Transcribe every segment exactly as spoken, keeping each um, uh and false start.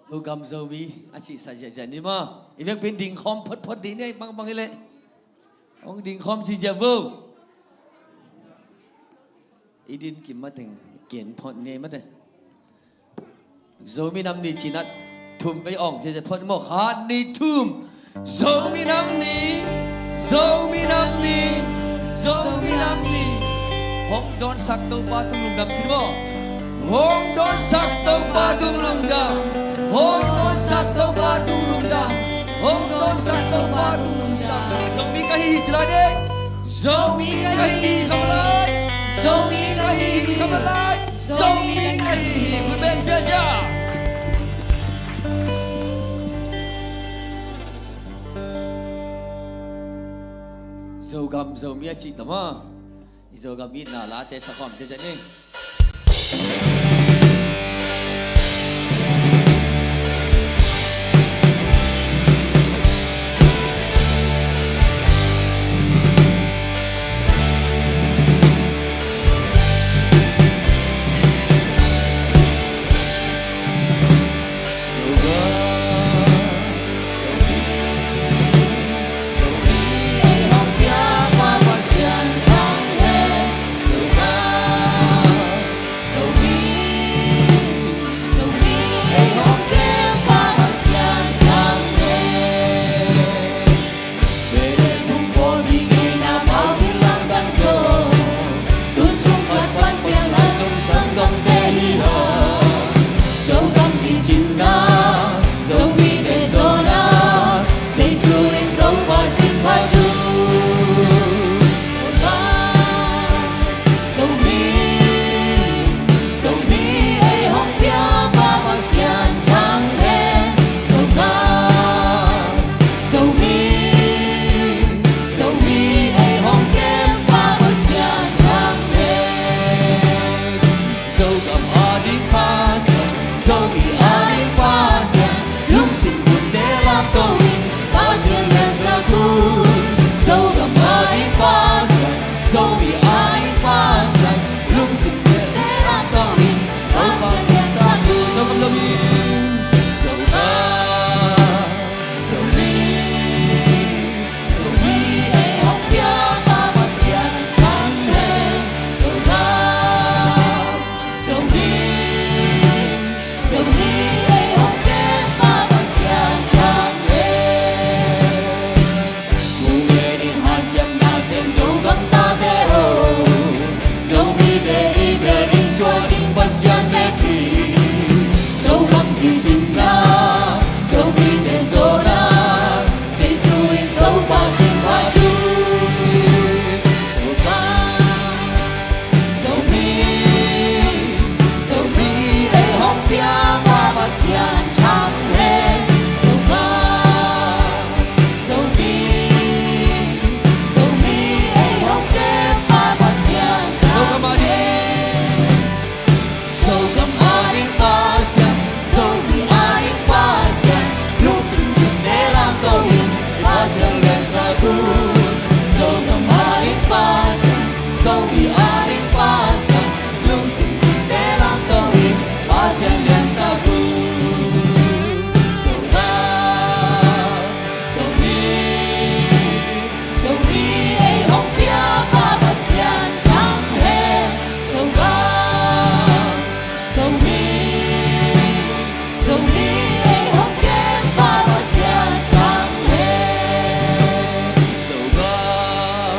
Zogam Zomi a cihsa ziahziah ni maw. I vekpi in dingkhawm photphot dih ni, a bangbang hi leh. Hong dingkhawm ziahziah vo. I din kim mateng gen phot ni mateng. Zomi Nam Ni cih na thum vei awng ziahziah phot maw. Khat, nih, thum. Zomi Nam Ni, Zomi Nam Ni, Zomi Nam Ni. Hong dawnsak Topa tung lungdam ci ni maw. Hong dawnsak Topa tung lungdam. Hong dawnsak Topa tung lungdam. Hong dawnsak Topa tung lungdam. Zomi ka hi hi ci lai ding. Zomi ka hi hi, come alive. Zomi ka hi hi, come alive. Zomi ka hi hi. Bui beng ziahziah. Zogam Zomi a cih ta maw. I Zogam itna late sakhawm ziahziah ni. Zogam a ding Pasian, Zomi a ding Pasian, lungsim bunte lamto in Pasian liansak un. Zogam a ding Pasian, Zomi a ding Pasian, lungsim bunte lamto in Pasian liansak un. Zogam Zomi, Zogam Zomi. Zogam a ding Pasian, Zomi a ding Pasian, lungsim bunte lamto in Pasian liansak un. Zogam a ding Pasian, Zomi a ding Pasian, lungsim bunte lamto in Pasian liansak un. Zogam Zomi, Zomi ei hong piakpa Pasian thang hen. Zogam Zomi, Zomi ei hong kempa Pasian thang hen. Zogam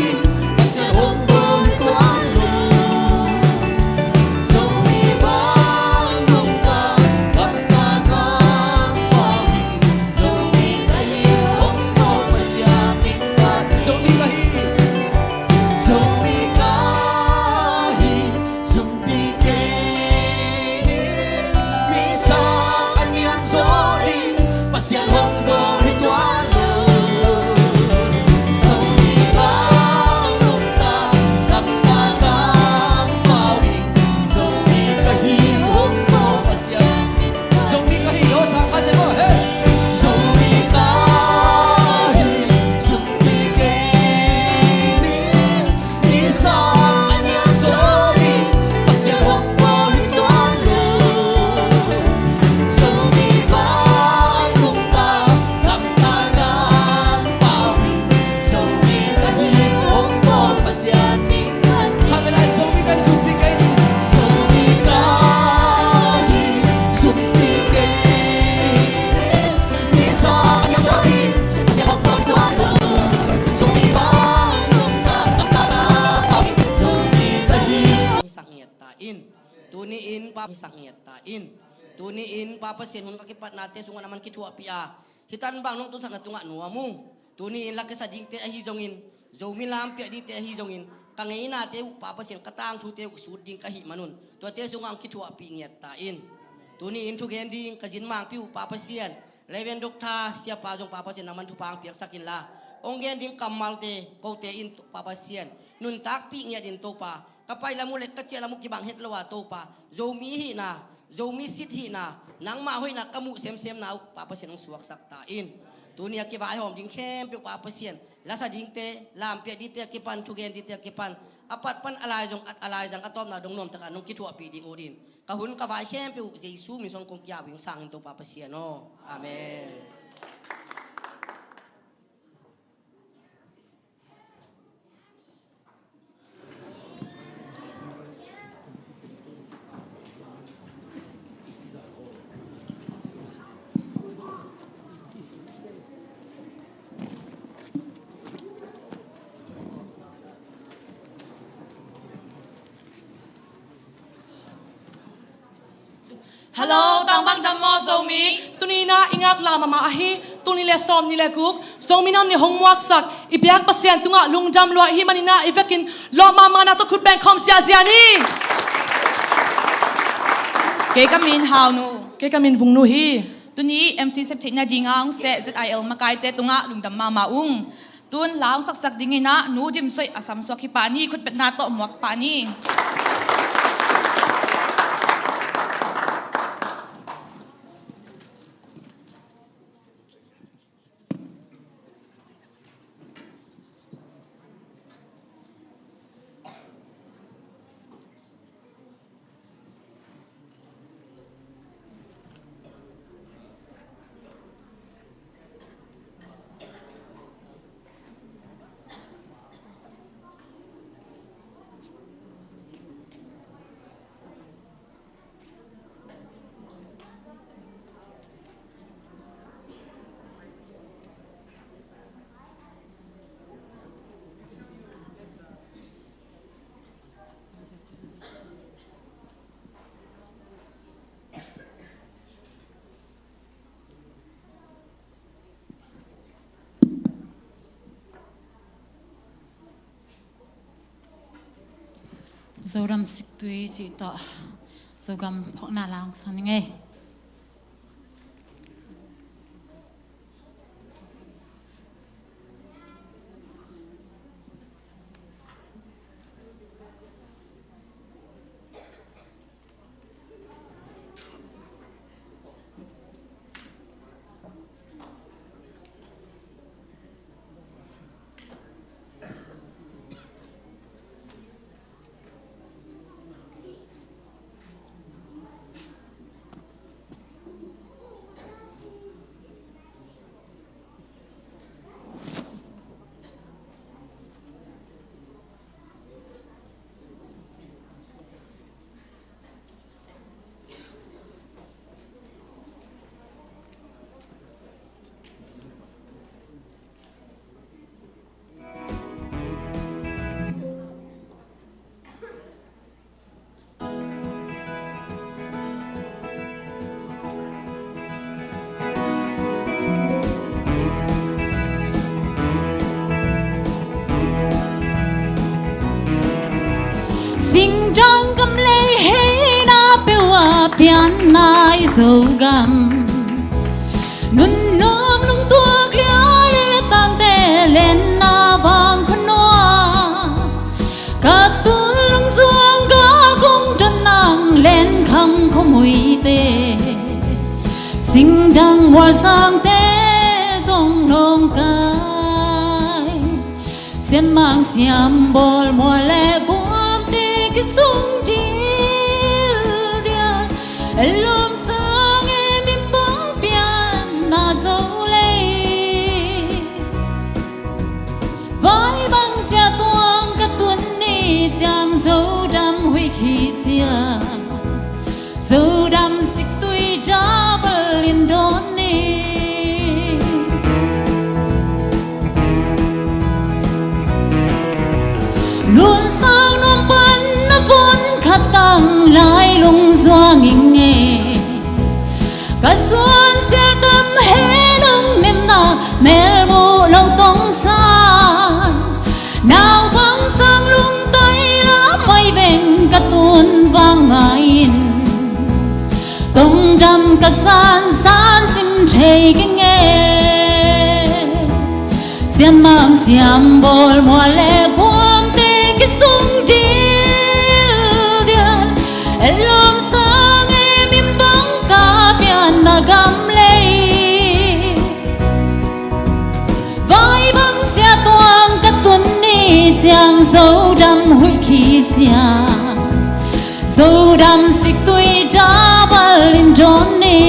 Pasian hong bawl hi tuan lo. Zomi bang nungta, gamta, kampau hi. Zomi ka hi, hong bawl Pasian min phat. Zomi ka hi. Zomi ka hi. Sumpi kei ni, mi sang a niam zaw ding, Pasian hong bawl hi tuan lo. Zomi bang nungta, gamta, kampau hi. Zomi ka hi, hong bawl Pasian min phat. Zomi ka hi, aw, sang khat seh maw, hey. Zomi ka hi, sumpi kei ni. Sak ngiat ta in. Tuni in Pa, sak ngiat ta in. Tuni in Pa Pasian, hun ka kipatnate sungah na man kithuahpih a, hih tan bang nong tunsakna tungah nuam ung. Tuni in la kisa dingte ahi zongin, Zomi lam piak dingte ahi zongin, ka ngeinate uh Pa Pasian, ka tangthute uh sut ding ka hih manun, tuate sungah hong kithuahpih ngiat ta in. Tuni in thugen ding ka zin mangpi uh Pa Pasian, Reverend Doctor Siapa zong Pa Pasian, nang man thupha hong piaksak inla, hong gen ding kammalte kote in Pa Pasian, nuntakpih ngiat in Topa. Ka pai lam uh le ka ciah lam uh kibang het lo a Topa, Zomi hihna, Zomi sit hihna, nangmah hoihna ka muh semsemna uh Pa Pasian, hong suaksak ta in. Tuni a kivaihawm ding khempeuh Pa Pasian, lasa dingte, lampiak dingte a kipan, thugen dingte a kipan, a pat pan a lai zong, a, a lai zang a tawpna dong nuamtakin nong kithuahpih ding ut in. Ka hun ka vai khempeuh uh Jesu min suang kong ki-ap uh hi ing, sang in Topa Pasian aw. Amen. Hello, tang bang dam maw Zomi? Tuni in ah i ngaklah mahmah ahi, tul nih le sawmnih le guk Zomi Nam Ni hong muaksak i biak Pasian tungah lungdam lua i hih manin ah i vekin lawp mahmahna tawh khut beng khawm siahsiah ni. Kei ka min Hau Nu. Kei ka min Vung Nu hi. Tuni M C sep theihna dingin ah hong seh Z I L makaite tungah lungdam mahmah ung. Tun la hong saksak dingin ah Nu Dim Soih a sam suak hi pah ni, khutbetna tawh muak pah ni. Zogam siktui cih tawh Zogam phawkna la hong sang ning ei. Singdang gam lei heina peuh ah pianna i Zogam, nunnuam lungtuak liai le tangte lenna vang khuanuam, ka tun lungzuang gal kong don nang lenkhang khuamuite, singdang mualsangte zong nawngkai. Sianmang siambawl mual le guamte kisung dildial, e lawm sang e mimbang pianna zo lei. Vai bang ciah tuang ka tun ni ciang Zodam huih khi sia, Zodam siktui double in dawn ni. Lunsang nuam pan na vun khat tang lai lungzuang ing e. Ka suan sial tam he lungnemna melmuh lo tongsan, naupang sang lungtai lam mai veng ka tun vang ngai in, tongdam ka sansan cin thei keng e. Sianmang siambawl mual le guamte kisung dildial, e lawm sang e mimbang ka pianna gam lei. Vai bang ciah tuang ka tun ni ciang Zodam huih khi sia, Zodam siktui double in dawn ni.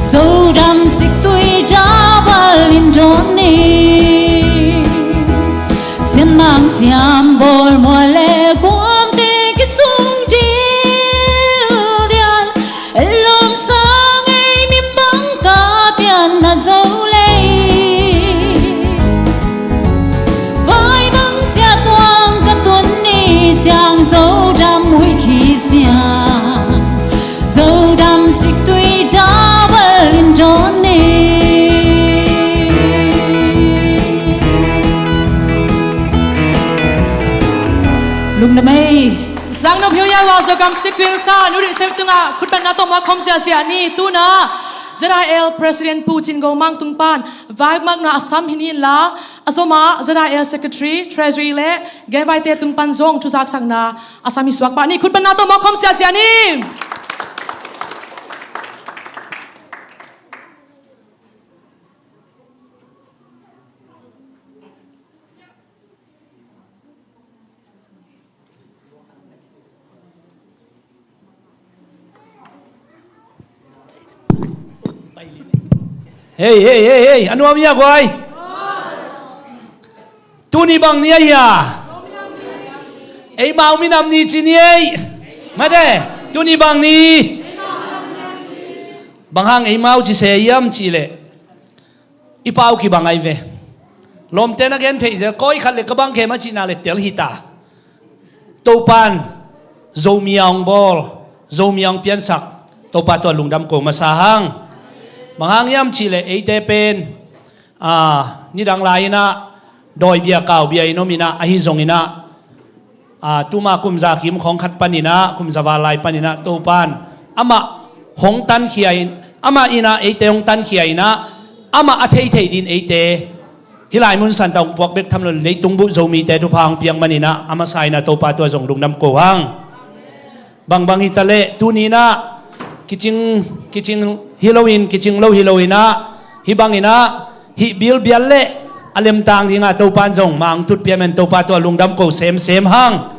Zodam siktui double in dawn ni. Sianmang siam bawl mual le guamte kisung dildial. Lawm sang ei mimbang ka pian na zo lei. Vai bang cia tuang ka tun ni ciang Zodam huih khi siam. Zodam siktui double in dawn ni. Lungdam ei. Sang nop hiu yau a Zodam siktui sa nu rih sem tungah khutbetna tawh ma khom siasia ni tuna Z I L President Pu Cin Go Mang tung pan vaikmakna a sam hi ni la a zom a Z I L Secretary Treasury le genvaite tung pan zong thuzaksakna a sam hi suak pah ni. Khutbetna tawh ma khom siasia ni. Hei, hei, hei, hei, a nuam ia guai. Tuni bang ni a hia? Eimau minam ni ci ni ei. Mate, tuni bang ni. Bang hang eimau ci se hiam cih leh i pau kibang ai ve. Lawmte na gen theih zel, koi khat le ka bang khem a cihna le tel hita. Topan Zomi a hong bawl, Zomi a hong piansak Topa tua lungdam ko masa hang. Bang hang hiam cih leh eite pen a, nidang lai inah dawi bia kau bia in om inah ahi zong inah a, tuma kum za kim khawng khat paninah, kum za val lai paninah Topan amah hong tankhia in, amah inah eite hong tankhia inah amah a theithei din eite hih lai mun santa hong puak bek tham lo leitung buh Zomite thupha hong piak maninah a masa inah Topa tua zong lungdam ko hang. Bangbang hita leh tuninah kicing, kicing hi loin, kicing lo hi loinah hih banginah hih bilbial le a lemtang dingah Topan zong mang tutpia men Topa tua lungdam ko semsem hang.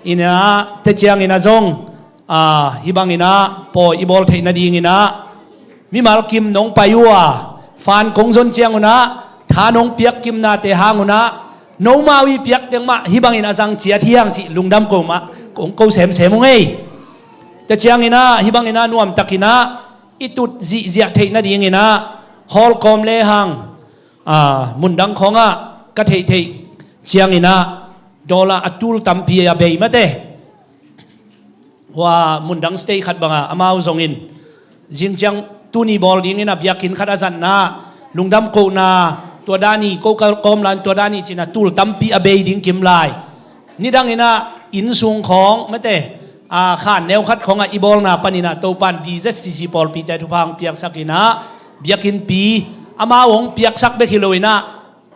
Inah tecianginah zong a, hih banginah pawi i bawl theih nadinginah mimal kim nong pai uh a, fan kong zon ciangunah tha nong piak kimnate hangunah nomau i piak teng mah hih bangin a zang ciat hiang cih lungdam ko mah kong ko semsem uh ngei. Tecianginah hih banginah nuamtakinah i tut zihziah theih nadinginah hawlkawm lehang a, mundang khawngah ka theihtheih cianginah dollar a tul tampi a bei mate. Hua mundang state khat banga amau zongin zingciang tuni bawl dingin a biakinn khat a zatna lungdam kohna tua dani ko ka kawm lan tua dani cina tul tampi a bei ding kim lai. Nidanginah innsung khawng mate a khan neu khat khawngah i bawlna paninah Topan B Z C C pawlpite thupha hong piaksakinah biakinnpi amau hong piaksak bek hi loinah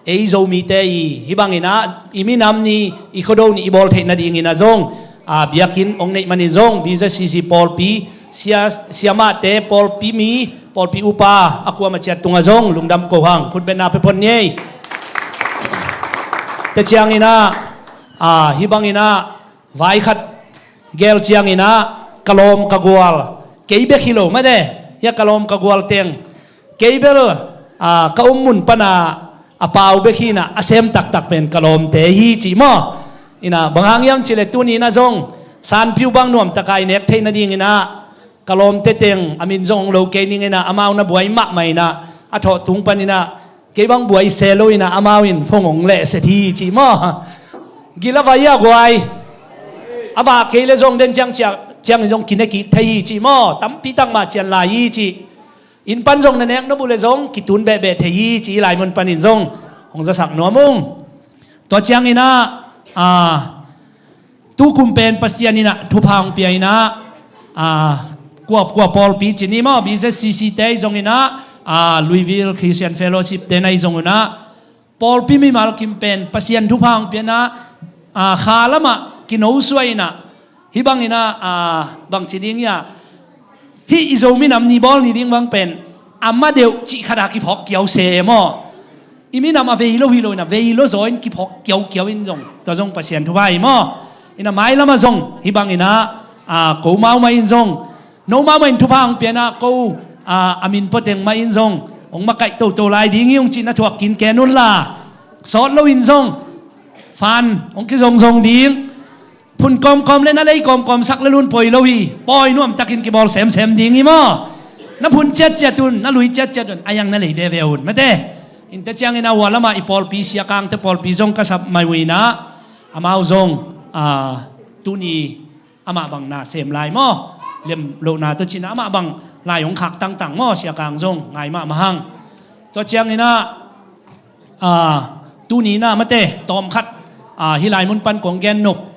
ei Zomite i hih banginah i minam ni i khuado ni i bawl theih nadinginah zong a, biakinn hong neih manin zong B Z C C pawlpi sia, siamahte pawlpi mi pawlpi upa a kuama ciat tungah zong lungdam ko hang khutbetna pia phot ni ei. Tecianginah a, hih banginah vai khat gel cianginah ka lawm ka gual kei bek hi lo mate hia ka lawm ka gual teng kei bel a, ka um mun pana a pau bek hinah a sem taktak pen ka lawmte hi cih maw? Inah bang hang hiam cih leh tuninah zong sanpiu bang nuamtaka i nek theih nadinginah ka lawmte teng a min zong hong lo kei ninginah amau na buai mahmah inah a thawh tung paninah kei bang buai se lo inah amau in phone hong lehset hi cih maw? Gila vai a guai. A vak kei le zong den ciang ciang ciangin zong kine kik thei hi cih maw? Tampi tak mah cian lai hi cih. Inn pan zong na nek nop uh le zong kitun behbeh thei hi ci i lai mun panin zong hong zasak nuam ung. Tua cianginah a, tukum pen Pasian inah thupha hong pia inah a, kuapkua pawlpi cini maw B Z C C te i zonginah a, Louisville Christian Fellowship te na i zongunah pawlpi mimal kim pen Pasian thupha hong pianah a, kha lamah kinosuai inah hih banginah a, bangci ding ia hih i Zo minam ni bawl ni ding bang pen a ma deuh cih khatah kiphawk kiau se maw? I minam a vei lo hi lo inah vei lo zaw in kiphawk kiaukiau in zong tua zong Pasian thupha hi maw? Inah mailamah zong hih banginah a, ko maumai in zong No mahmah in thupha hong pianah ko, a, a min pua teng mah in zong hong makaih toto lai ding hi ung cih na thuak kinken unla, sawt loin zong fan hong kizongzong ding. Phun kawmkawm le na lei kawmkawm sak le lun poi lo hi. Pawi nuamtakin kibawl semsem ding hi maw? Na phun ciatciat un, na lui ciatciat un, a yang na lei veve un mate. Innte ciangin a hua lamah i pawlpi siakangte pawlpi zong ka sap mai uh inah, amau zong, a, tuni amah bang na sem lai maw? Lem lohna tawh cinah amah bang lai hong khak tangtang maw? Siakang zong ngai mahmah hang. Tua cianginah, a, tuni inah mate tawmkhat, a, hih lai mun pan kong gen nop.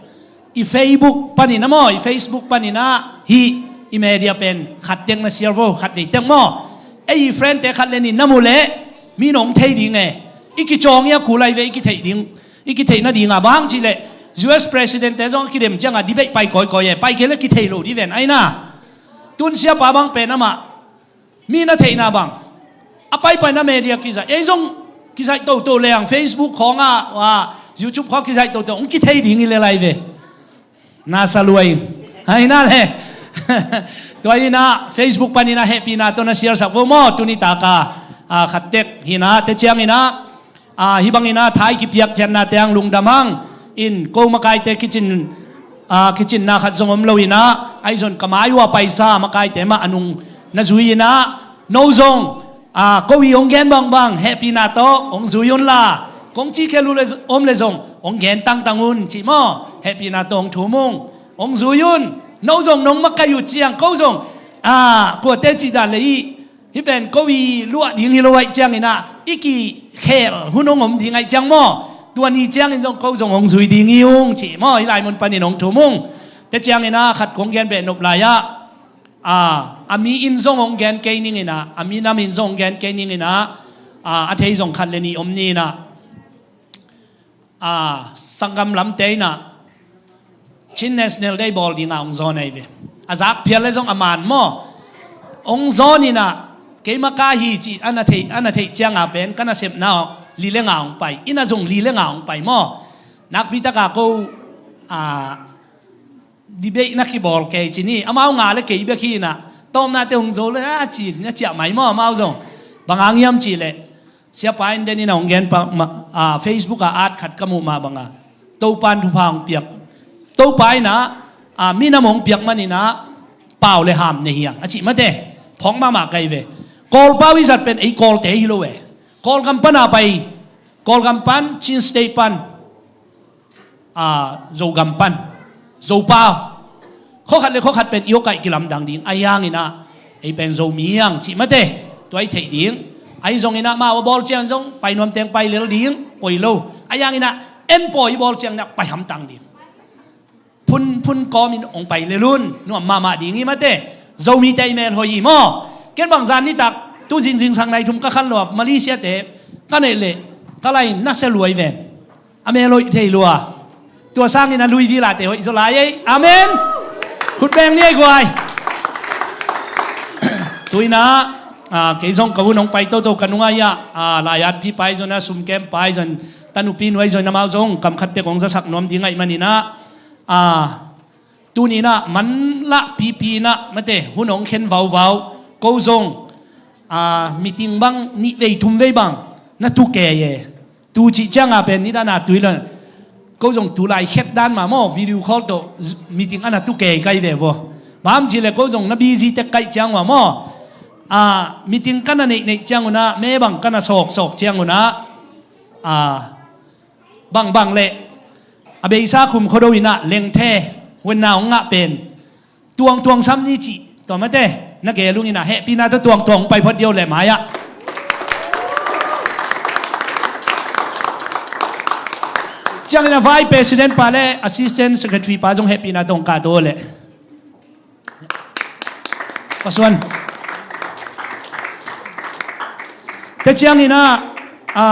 I Facebook paninah maw, i Facebook paninah hih i media pen khat tek na share vo, khat vei tek maw? Ei i friendte khat lenin na mu leh mi nong thei ding e. I kicawng i a kulai ve, i kitheih ding, i kitheih nadinga bang hang cihleh U S President-te zong a kidem cianga debate pai kawikawi e, pai kei le kithei lo di ven aina. Tun siapa bang pen amah mi na theihna bang a paipaina media kizaih, ei zong kizaih toto leng Facebook khawngah, a, YouTube khawng kizaih toto hong kithei ding hi le lai ve. Na saluai aina le. Tua inah Facebook paninah hehpihna tawh na share sak vo maw? Tuni taka, a, khat tek hinah te cianginah, a, hih banginah thai kipiak ciatnate ang lungdam hang. In ko makaite kicin, a, kicinna khat zong om loinah aizon ka mai uh a paisa makaite mah a nung na zui inah no zong, a, ko i hong gen bangbang hehpihna tawh hong zui unla, kong ci khel uh le om le zong hong gen tangtang un cih maw? Hehpihna tawh hong thum ung, hong zui un. No zong nong makaih uh ciang ko zong, a, kuate cihdan le i hih pen ko i luah ding hi lo aih cianginah i kikhel hun hong om ding aih ciang maw? Tua ni ciangin zong ko zong hong zui ding hi ung cih maw? Hih lai mun panin hong thum ung. Te cianginah khat kong gen beh nop lai-ah, a, a mi in zong hong gen kei ninginah, a mi nam in zong hong gen kei ninginah, a, a thei zong khat le nih om ninah, a, sanggam lamte inah Chin National Day bawl dinga hong zawn ahi ve. A zak phial le zong a man maw? Hong zawn inah keima ka hi cih a na theih, a na theih cianga pen ka nasepna li le nga hong pai, ina zong li le nga hong pai maw? Nakpitaka ko, a, debate na kibawl kei ci ni, amau nga le kei bek hi inah tawmnate hong zo le a ci na ciah mai maw? Amau zong bang hang hiam cihleh, siapa in den inah hong gen pa ma, a, Facebook ah at khat ka muh mah banga Topan thupha hong piak, Topa inah, a, minam hong piak maninah pau le ham ne hiang a cih mate. Phawk mahmah kai ve. Kawlpau i zat pen ei Kawlte hi lo e. Kawlgam pana pai, Kawlgam pan, Chin State pan, a, Zogam pan, Zopau, khuakhat le khuakhat pen i awkaih kilamdang ding. Ahi hanginah ei pen Zomi hiang cih mate, tua i theih ding. Ahi zonginah mau a bawl ciang zong pai nuamteng pai lel ding, poi lo. Ahi hanginah en pawi i bawl cianginah pai hamtang ding. Phun, phun kawmin hong pai lel un, nuam mahmah ding hi mate. Zomite i melhoih hi maw? Ken bang zan nitak tu zingzing sang nai thum ka khan lo a Malaysia-te ka neih leh ka lai nasia luai ven. A melhoih thei lua. Tua sangin a lui vilate hoih zaw lai ei. Amen. Khut beng ni ei guai. Tuinah, a, kei zong ka hun hong pai toto ka nungai ah, a, laiatpi pai zon a sumkem pai zon tanupi nuai zon amau zong kamkhat tek hong zasak nuam ding aih maninah, a, tuninah manlah pipi inah mate hun hong khen vauvau. Ko zong, a, meeting bang nih vei thum vei bang na tu kei e. Tu cih cianga pen nidana tui lo. Ko zong tu lai khet dan mah maw, video call tawh meeting ana tu kei kai ve vua. Bang hang cihleh ko zong na busy tek kaih ciang ua maw. A, meeting kana neihneih ciang unah, me bang kana sawksawk ciang unah, a, bangbang leh a beisa khum khuado inah lengthe huenna hong ngah pen tuangtuang sam ni cih tua mate na gel unginah hehpihna tawh tuangtuang hong pai phot dih o leh mai-ah. Ciangin a vice president pa le assistant secretary pa zong hehpihna tawh hong kahto o leh. Pasuan. Te cianginah, a,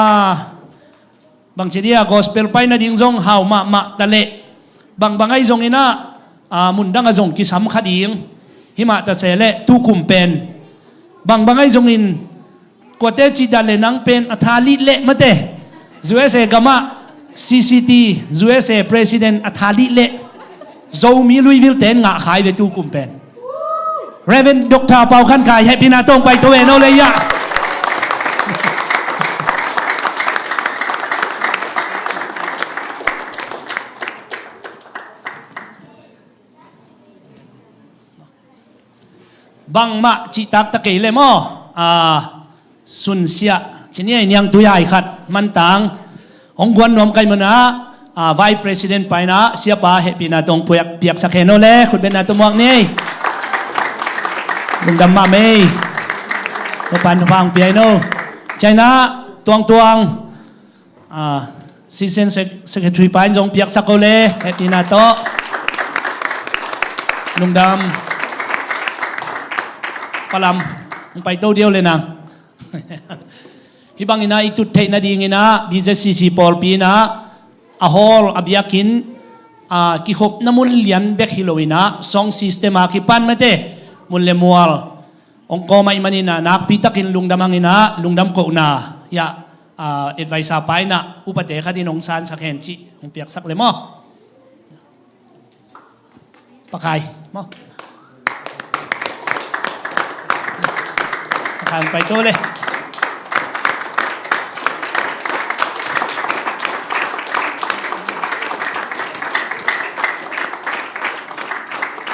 bangci dia gospel pai nading zong hau mahmah taleh, bangbang ahi zonginah, a, mundang a zong kisam kha ding. Himah ta se leh tukum pen bangbang ahi zongin kuate cihdan le nang pen a tha lih leh mate, U S A gamah C C T, U S A president a tha lih leh Zomi luivilte in ngah khai ve tukum pen. Reverend Doctor Pau Khan Khai, hehpihna tawh hong paito ve, no le ia. Bangmah cihtak ta kei le maw, a, sunsiah, ci ni ei, niangtui ai khat mantang hong guan nuam kai munah, a, Vice President paina siapa hehpihna tawh hong piak, piaksak hen aw le, khutbetna tawh muak ni. Lungdam mahmah ei. Topa'n thupha hong pia in aw. China tuangtuang, a, Assistant Sec-, Secretary pa in zong piaksak aw le, hehpihna tawh. Lungdam. Palam, hong paito diau le nang. Hih bangin ah i tut theih nadingin ah B Z C C pawlpi in ah a hall, a biakinn, a, kikhopna mun lian bek hi loin ah sound system a kipan mate, mun le mual hong kawm ahih manin ah nakpi takin lungdam hangin ah lungdam kohna ia, a, advisor pa in ah upate khat in hong sansak hen cih hong piaksak le maw. Pakai maw. Pakai hong paito le.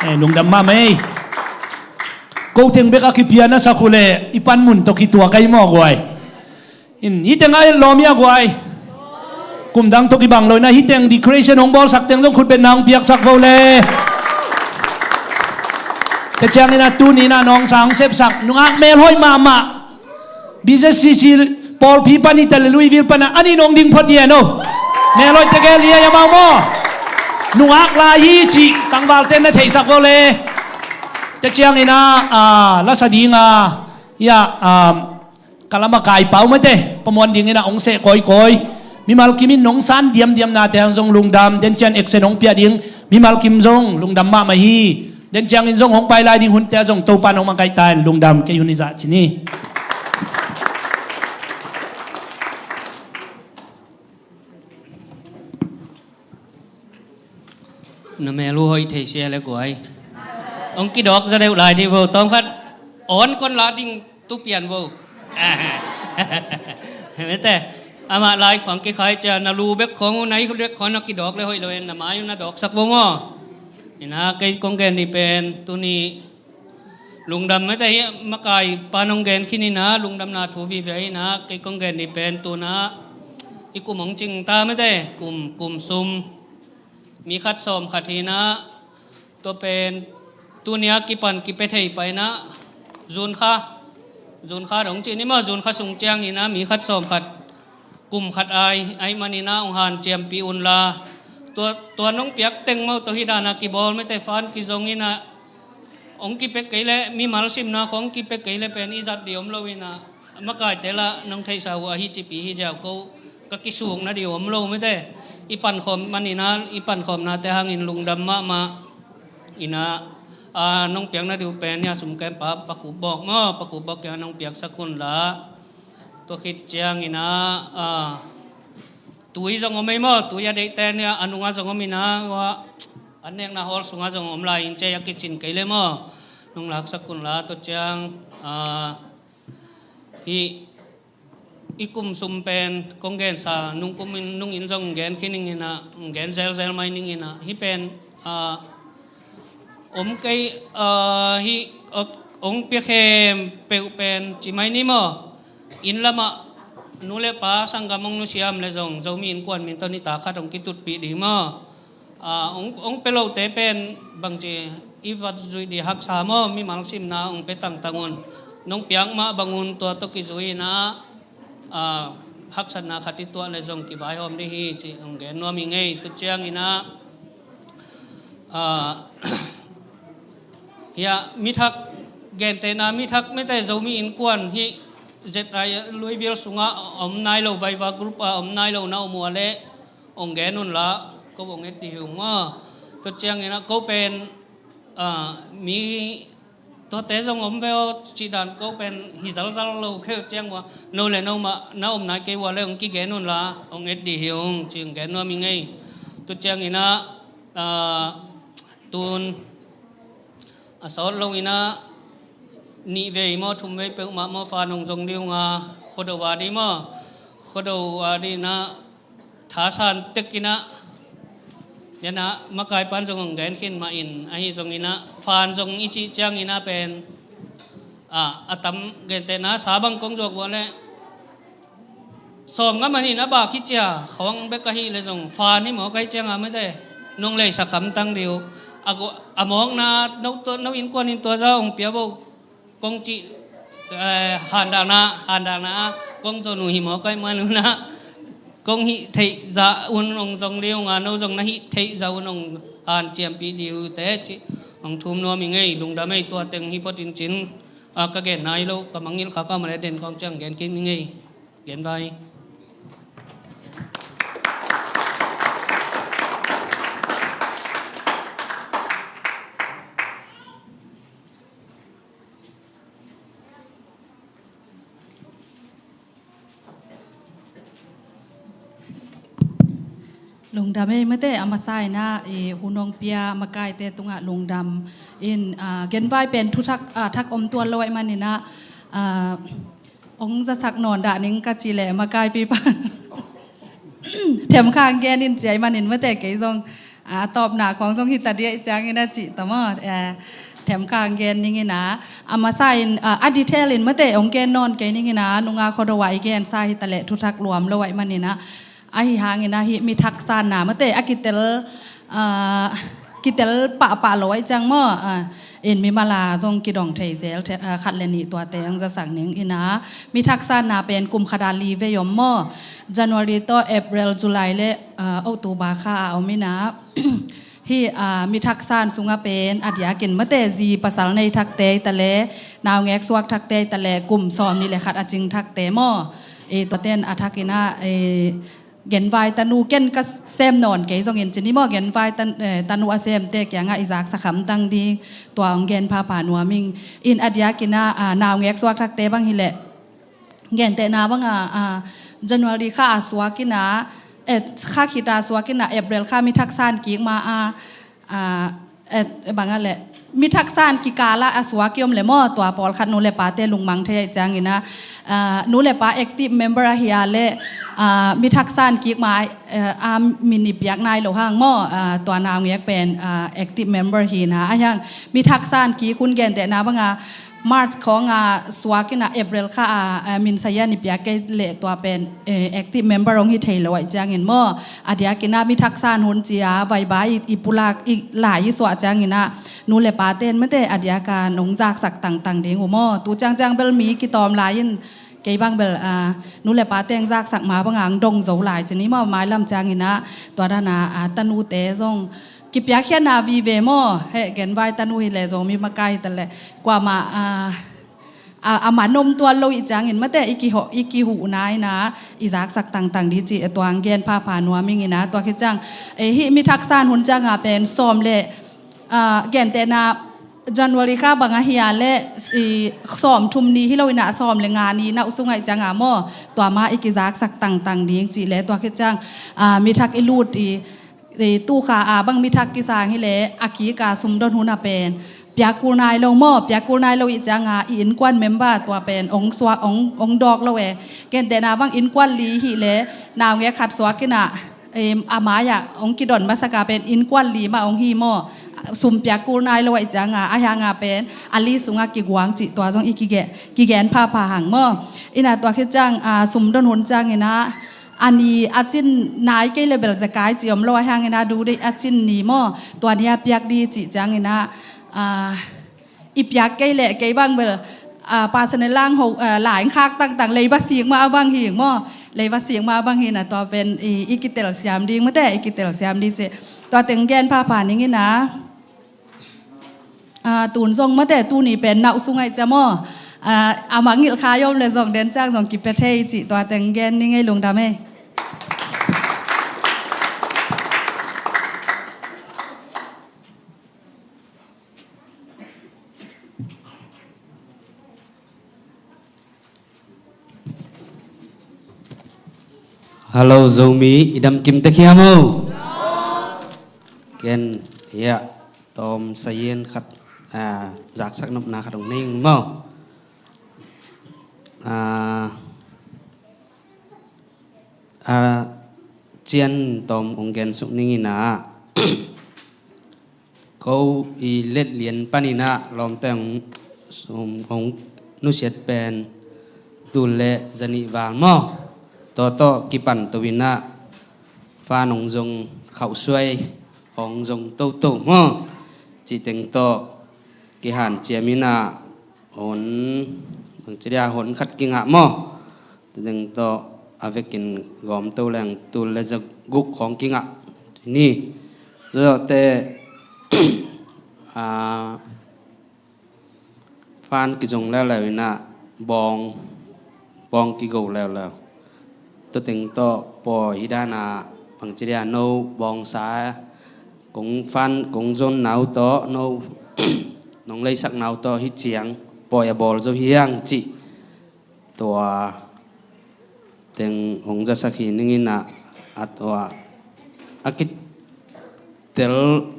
Eh, lungdam mahmah ei. Ko teng bek a kipia na sak uh leh i panmun tawh kituak ahi maw guai. In, hih teng a et lawm hia guai. Kum dang tawh kibang lo in ah hih teng decoration hong bawlsak teng zong khutbetna hong piaksak vo le. Tua ciangin ah tuni in ah nawngsa hong sepsak nungak melhoih mahmah B Z C C pawlpi pan hi ta le Louisville pan ah a nih nong ding phot dih hen aw. Melhoih tegel hi a, amau maw. Nungak lai hi cih tangvalte na theihsak vo le. Tua ciangin ah, a, lasa ding a, ia, a, ka lam a kai pau mate, pamuan dingin ah hong seh kawikawi. Mimal kim in nong san diamdiamnate hang zong lungdam, den ciang action hong piah ding mimal kim zong lungdam mahmah hi. Den ciangin zong hong pai lai ding hunte ah zong Topa'n hong makaih ta hen, lungdam, kei hun hi zah ci ni. Na mel uh hoih thei sia le guai. Hong kidawk zaw deuh lai dih vo, tawm khat awn kon la ding tu pian vo. Mete, amah lai khawng kikhai cia, na lu bek khawng uh, na ih bek khawng na kidawk le hoih lo en, na mai uh na dawksak vo maw. Ina kei kong gen ni pen tuni lungdam mete hi, makai pan hong gen khin ina, lungdamna thu vive ina, kei kong gen ni pen tuna i kum hong cing ta mete, kum, kum sum mi khat sawm khat hi ina, tua pen tunia kipan kipia thei pai ina, June kha, June kha dong ci ni maw, June kha sung ciang ina mi khat sawm khat kum khat ai, ai man ina hong hanciampih un la. Tua, tua nong piak teng maw, tua hi dana kibawl mete fan kizong ina, hong kipia kei le, mimal simna khawng hong kipia kei le pen i zat dih om lo ina, makaite lah nong theihsa uh ahi cipi hi ziau ko, ka kisukna dih om lo mete. I pankhawm man ina, i pankhawmnate hangin lungdam mahmah ina, a, nong piakna dih uh pen ia sum kem pa, Pa Khup Bawk maw, Pa Khup Bawk kia nong piaksak hun la. Tua khit ciang ina, a, tui zong om ei maw, tui a deihte nia a nunga zong om ina, ua, an nekna hall sunga zong om lai in cei a kicin kei le maw. Nong laksak kun la, tua ciang, a, hih i kum sum pen kong gensa nung kum in, nung in zong gen khin ning ina, gen zelzel mai ning ina, hih pen, a, om kei, a, hih, a, hong pia khempeuh pen ci mai ni maw. Inn lamah nu le pa sanggam hong nusiam le zong Zomi Innkuan min tawh nitak khat hong kitutpih ding maw. A, hong, hong pia lote pen bangci i vat zuih dih haksa maw, mimal simna hong pia tangtang un. Nong piak mah bang un tua tawh kizui ina, a, haksatna khat i tuah le zong kivaihawm dih hi cih hong gen nuam hi ngei. Tua ciang ina, a, hia, mithak, gentehna mithak mete Zomi Innkuan hih Z I Louisville sungah om nai lo, Viva Group ah om nai lo na om uh a leh hong gen un la, ko hong et dih hi ung maw. Tua ciang ina ko pen, a, mi tuate zong om ve aw cih dan ko pen hi zalzal lo khel ciang ua, no le no mah na om nai kei ua le hong kigen un la, hong et dih hi ung cih hong gen nuam hi ngei. Tua ciang ina, a, tun a sawt lo ina, nih vei maw, thum vei peuhmah maw, fan hong zong ding uh a, Khuado a ding maw, Khuado a ding in ah, thasan tek in ah, denah makai pan zong hong gen khin mah in, ahi zongin ah, fan zong i cih ciangin ah pen, a, a tam gentehna sa bang kong zuak buang leh, sawm nga man in a bak hi cia, khawng bek ahi leh zong, fan hi maw kai ciang a mate, nong leisak kamtang dih uh. A gu-, a mawkna, no tua, no innkuan in tua za hong pia bo. Kong cih, eh, handakna, handakna, kong zon uh hi maw kai man uh na. Kong hih theih zah un hong zong dih uh a, no zong na hih theih zah un hong hanciampih dih uh teh cih hong thum nuam ing ei, lungdam ei, tua teng hi phot in cin, a, ka gen nai lo, ka mangngilh kha ka om leh den khawng ciang gen kik ning ei. Gen vai. Lungdam ei mate, a masa in ah, i hun hong pia makaite tungah lungdam in, ah, genvai pen thuthak, ah, thak om tuan lo ahih manin ah, ah, hong zasak nawn dah ning ka cih leh makaipi pan themkhang gen in ci ahih manin mate, kei zong, a, tawpna khawng zong hi ta dih ahih ciangin a cih ta maw, eh, themkhang gen ning in ah, a masa in, ah, a detail in mate hong gen nawn kei ning in ah, nunga Khuado ah i gensa hi ta leh thuthak luam lo ahih manin ah, ahi hangin ah hih mi thak sanna mate a kitel, ah, kitel pahpah lo ahih ciang maw, ah, in mimal a zong kidong thei zel, the-, ah, khat le nih tuate hong zasak ning in ah, mi thak sanna pen kum khat a li vei om maw, January tawh April, July le, ah, October kha a om in ah, hih, ah, mi thak san sungah pen a diakin mate zi pasal nei thakte hi ta leh, naungek suak thakte hi ta leh, kum sawm nih le khat a cing thakte maw, i tuate in a thak in ah, i, genvai tanu ken ka sem nawn kei zongin cin hi maw, genvai tan-, eh, tanu a semte kiangah i zaksak hamtang ding, tua hong gen phapha nuam ing. In a diakin ah, ah, naungek suak thakte bang hi leh, gentehna bang a, ah, January kha a suak in ah, eh, kha khit a suak in ah, April kha mi thak san kik ma a, ah, eh, bang a leh, mi thak san kikal ah a suak i om leh maw, tua pawlkhat nu le pate lungmang thei ahih ciangin ah, ah, nu le pa active member ahi a leh, ah, mi thak san kik ma, eh, a min i piak nai lo hang maw, ah, tua naungek pen, ah, active member hi in ah, ahi hang mi thak san kik hun gentehna bang a, March khawng a suak in ah April kha a, a, min sayan i piak kei leh tua pen, eh, active member hong hi thei lo ahih ciangin maw. A diakin ah mi thak san hun ci a, vaiba i, i pulak i lai i suah ciangin ah, nu le pate in mate a diak a nong zaksak tangtang ding uh maw. Tu ciangciang bel mi kitawm lai in kei bang bel, ah, nu le pate hong zaksak ma bang a hong dong zo lai cin hi maw, mailam ciangin ah tua dan a, ah, tanute zong kipiakkhiatna vive maw, heh, genvai tanu hi leh Zomi makai hi ta leh, kuamah, ah, a, a man om tuan lo ahih ciangin mate i kiho-, i kihuhna in ah i zaksak tangtang dih cih, eh, tua hong gen phapha nuam ing in ah, tua khit ciang, eh, hih mi thak san hun ciang a pen sawm le, ah, gentehna January kha bang ahi a leh, i, sawm thum ni hi lo in ah sawm le nga ni na uh sung ahih ciang a maw, tua ma i kizaksak tangtang ding cih leh, tua khit ciang, ah, mi thak i lut i, i, tu kha a bang mi thak kisang hi leh, a kik a sum don hun a pen piak kul nai lo maw, piak kul nai lo ahih ciang a, i innkuan member tua pen hong suak, hong, hong dawk lo e. Gentehna bang innkuan li hi leh, naungek khat suak in ah, em, a mai ah hong kidon masak a pen innkuan li mah hong hi maw, sum piak kul nai lo ahih ciang a, ahi hang a pen a li sungah kiguang cih tua zong i kige-, kigen phapha hang maw. In ah tua khit ciang, ah, sum don hun ciangin ah, a ni a cin nai kei leh bel zekai cih om lo, ahi hangin a du deih a cin ni maw, tua ni a piak dih cih ciangin ah, ah, i piak kei leh kei bang bel, ah, personal lang ho, ah, lai khak tangtang, leiba sik mah a bang hi maw, leiba sik mah a bang hi in ah tua pen i, i kitel siam ding mate, i kitel siam ding cih. Tua teng gen phapha ning in ah. Ah, tun zong mate, tuni pen na uh sung ahih ciang maw, ah, a mangngilh kha i om leh zong den ciang zong kipia thei cih tua teng gen ning ei, lungdam ei. Hello Zomi, i dam kim tek hiam o? Ken, ya, tawm sayin khat, ah, zaksak nopna khat hong nei ing maw. A, a, cian tawm hong gensuk ning in ah, ko i let lian panin ah lawmte hong, hong, hong nusiat pen tul le zanih val maw? Tua tawh kipan to in ah, fa nong zong khauhsuai hong zong toto maw? Cih teng tawh kihanciam in ah, hon, bangci dia hon khat kingah maw? Tua teng tawh a vekin gawmto leng tul le za guk khawng kingah ni. Zawte, a, fan kizong leuleu in ah, bawng, bawng kigo leuleu. Tua teng tawh pawi hi dan ah, bangci dia no bawngsa kong fan, kong zon nau tawh, no nong leisak nau tawh hi ciang pawi a bawl zo hi hang cih. Tua teng hong zasak hi ning in ah, a tua a kitel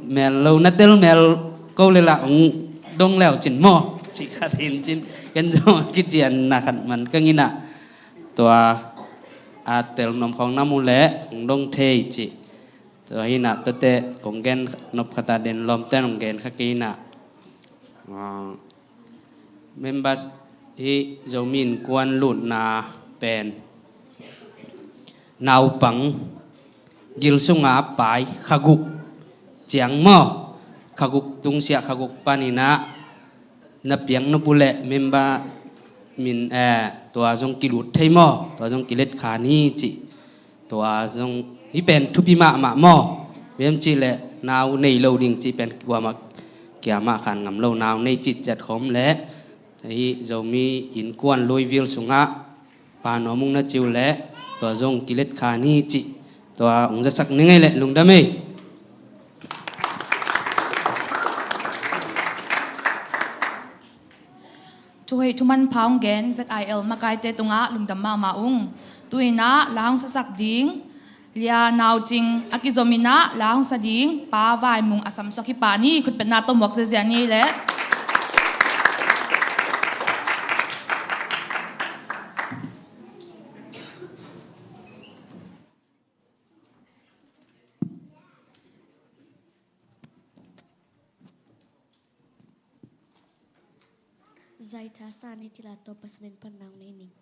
mel lo, na tel mel ko le lah hong dong leu cin maw? Cih khat hi in cin, ken zong a kician na khat man kang in ah, tua a tel nuam khawng na mu leh hong dong thei cih. Tua hi in ah, tuate kong gen nop khat a den lawmte hong gen kha kei in ah. Ah, members, hih Zomi Innkuan lutna pen naupang gil sunga pai kha guk ciang maw? Kha guk tungsiah kha guk panin ah na piak nop uh leh member min, eh, tua zong kilut thei maw? Tua zong kilet kha ni cih. Tua zong hih pen thupi mahmah maw? Bem cih leh nau nei lo ding cih pen kuamah kiamah khan ngam lo, nau nei citciat khawm leh hih Zomi Innkuan lui vil sungah pa nuam ung na ci uh leh tua zong kilet kha ni cih. Tua hong zasak ning ei leh, lungdam ei. Thuhoih thumanpha hong gen Z I L makaite tungah lungdam mahmah ung. Tu-in ah la hong sasak ding Lia Nau Cing, a kizom in ah la hong sa ding Pa Vai Mung, a samsuak hi pa ni, khutbetna tawh muak ziazia ni leh. Zaitha Sani Tila tawh Pasian min pan nau nei ning.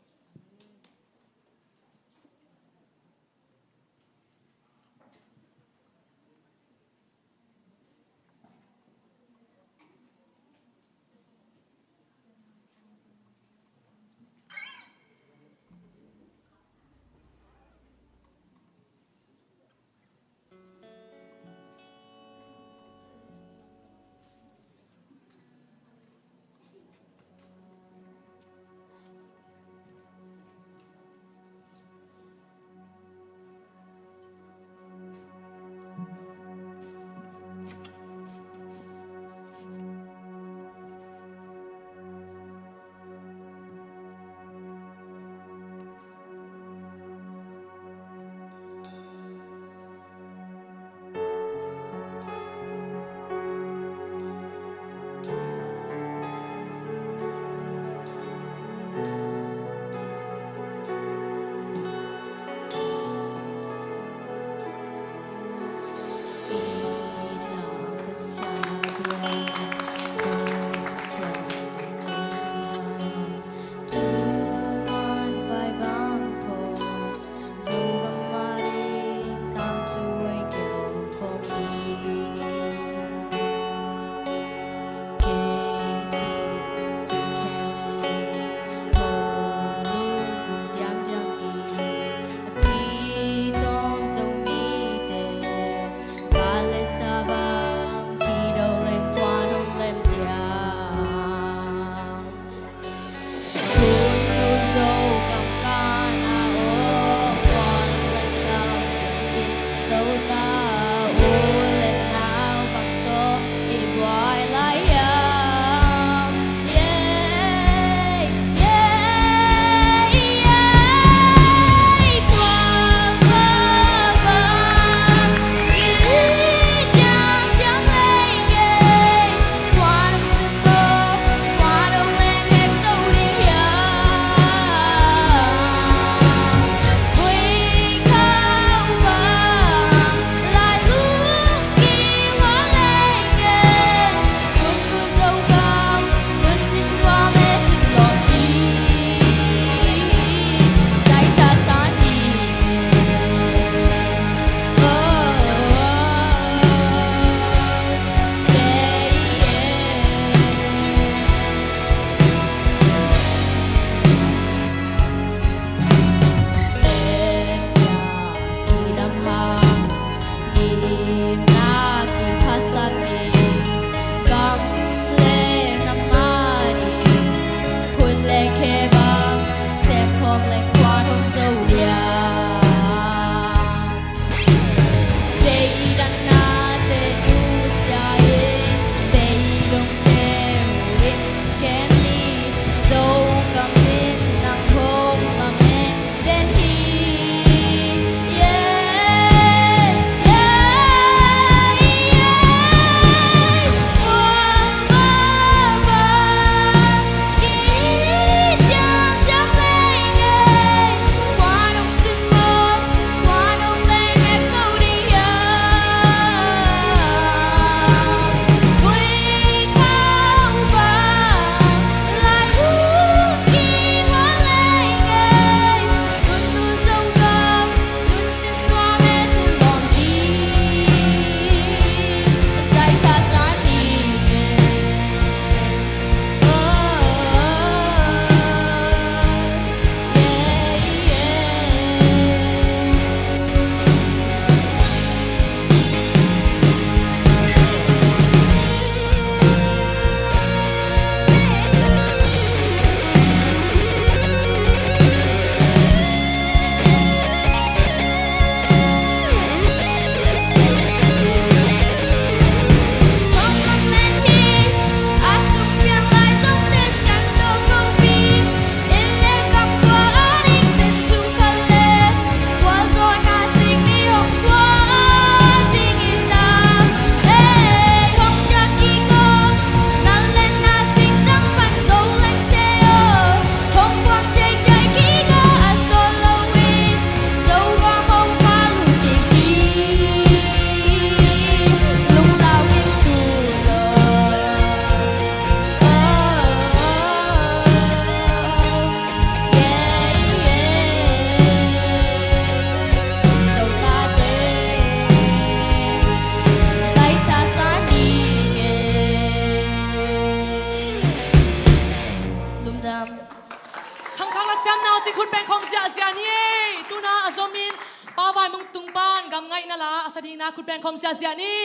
Khut beng khawm siasia ni.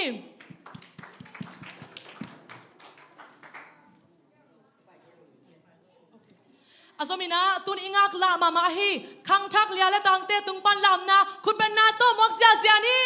A zom in ah tun i ngaklah mahmah hi. Khangthak lia le tangte tung pan lamna khut bengna tawh muak siasia ni.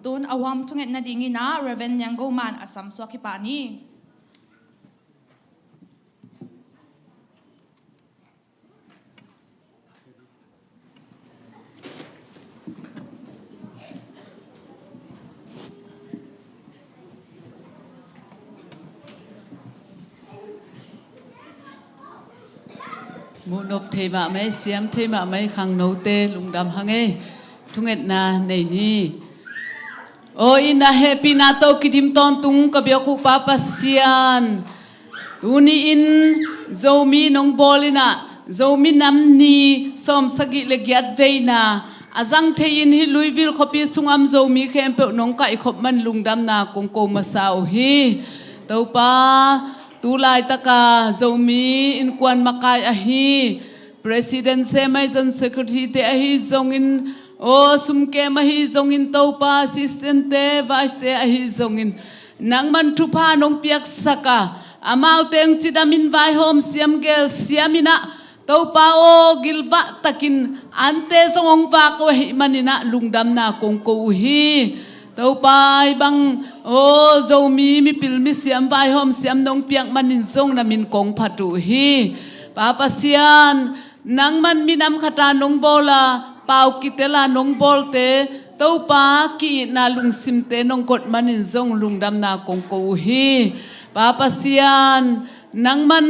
Tun a huam thungetna dingin ah Reverend Niang Go Man a samsuak hi pah ni. Muhnop thei mahmah ei, siam thei mahmah ei, khangnote lungdam hang ei. Thungetna nei ni. Aw, inn ah hehpihna tawh kidim tawntung ka biak uh Pa Pasian, tuni-in Zomi nong bawl in ah Zomi Nam Ni sawmsagih le giat veina a zang thei-in hih Louisville khuapi sungah om Zomi khempeuh nong kaihkhop man lungdamna kong ko masa uh hi. Topa, tu laitaka Zomi innkuan makai ahi President sem ahi zong, Secretary te ahi zongin, aw, sumkem ahi zongin, Topa, assistant te, vice te ahi zongin, nangman thupha nong piaksak a, amaute hong cidamin vaihawm siam gel siam in ah, Topa aw, gilvah takin ante zong hong vak uh ahih manin ah lungdamna kong ko uh hi. Topa, hih bang, aw, Zomi mipil misiam vaihawm siam nong piak manin zong na min kong phat uh hi. Pa Pasian, nangman minam khata nong bawl a, pau kitel a nong bawlte, Topa, ki-itna lungsimte nong kot manin zong lungdamna kong ko uh hi. Pa Pasian, nangman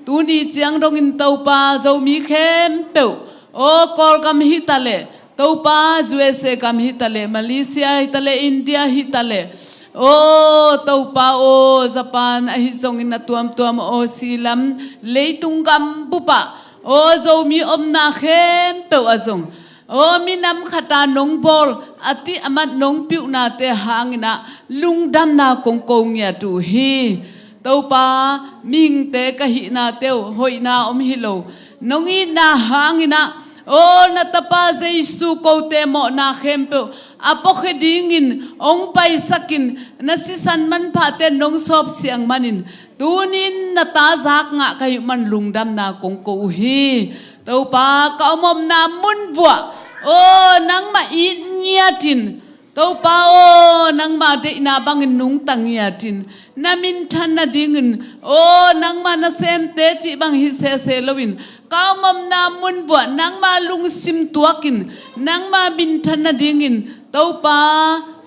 tuni ciang dongin, Topa, Zomi khempeuh, aw, Kawlgam hi ta leh, Topa, U S A gam hi ta leh, Malaysia hi ta leh, India hi ta leh, aw, Topa aw, Japan ahi zongin, a tuamtuam Aussie lam, leitung gam bup ah, aw, Zomi omna khempeuh ah zong, aw, minam khata nong bawl, a tih a mat nong piuhnate hangin ah lungdamna kong ko ngiat uh hi. Topa, mihingte ka hihnate uh hoihna om hi lo, nong itna hangin ah, aw, na Tapa Jesu kote mawhna khempeuh a puakhia dingin hong paisakin, na sisan manphate nong sawpsiang manin, tuni-in na ta zak ngah ka hih man lungdamna kong ko uh hi. Topa, ka om omna mun vuah, aw, nangmah it ngiatin, Topa aw, nangma deihna bangin nungta ngiatin, na minthan nadingin, aw, nangma nasemte cih bang hi sese loin, ka om omna mun vuah nangma lungsim tuakin, nangma minthan nadingin, Topa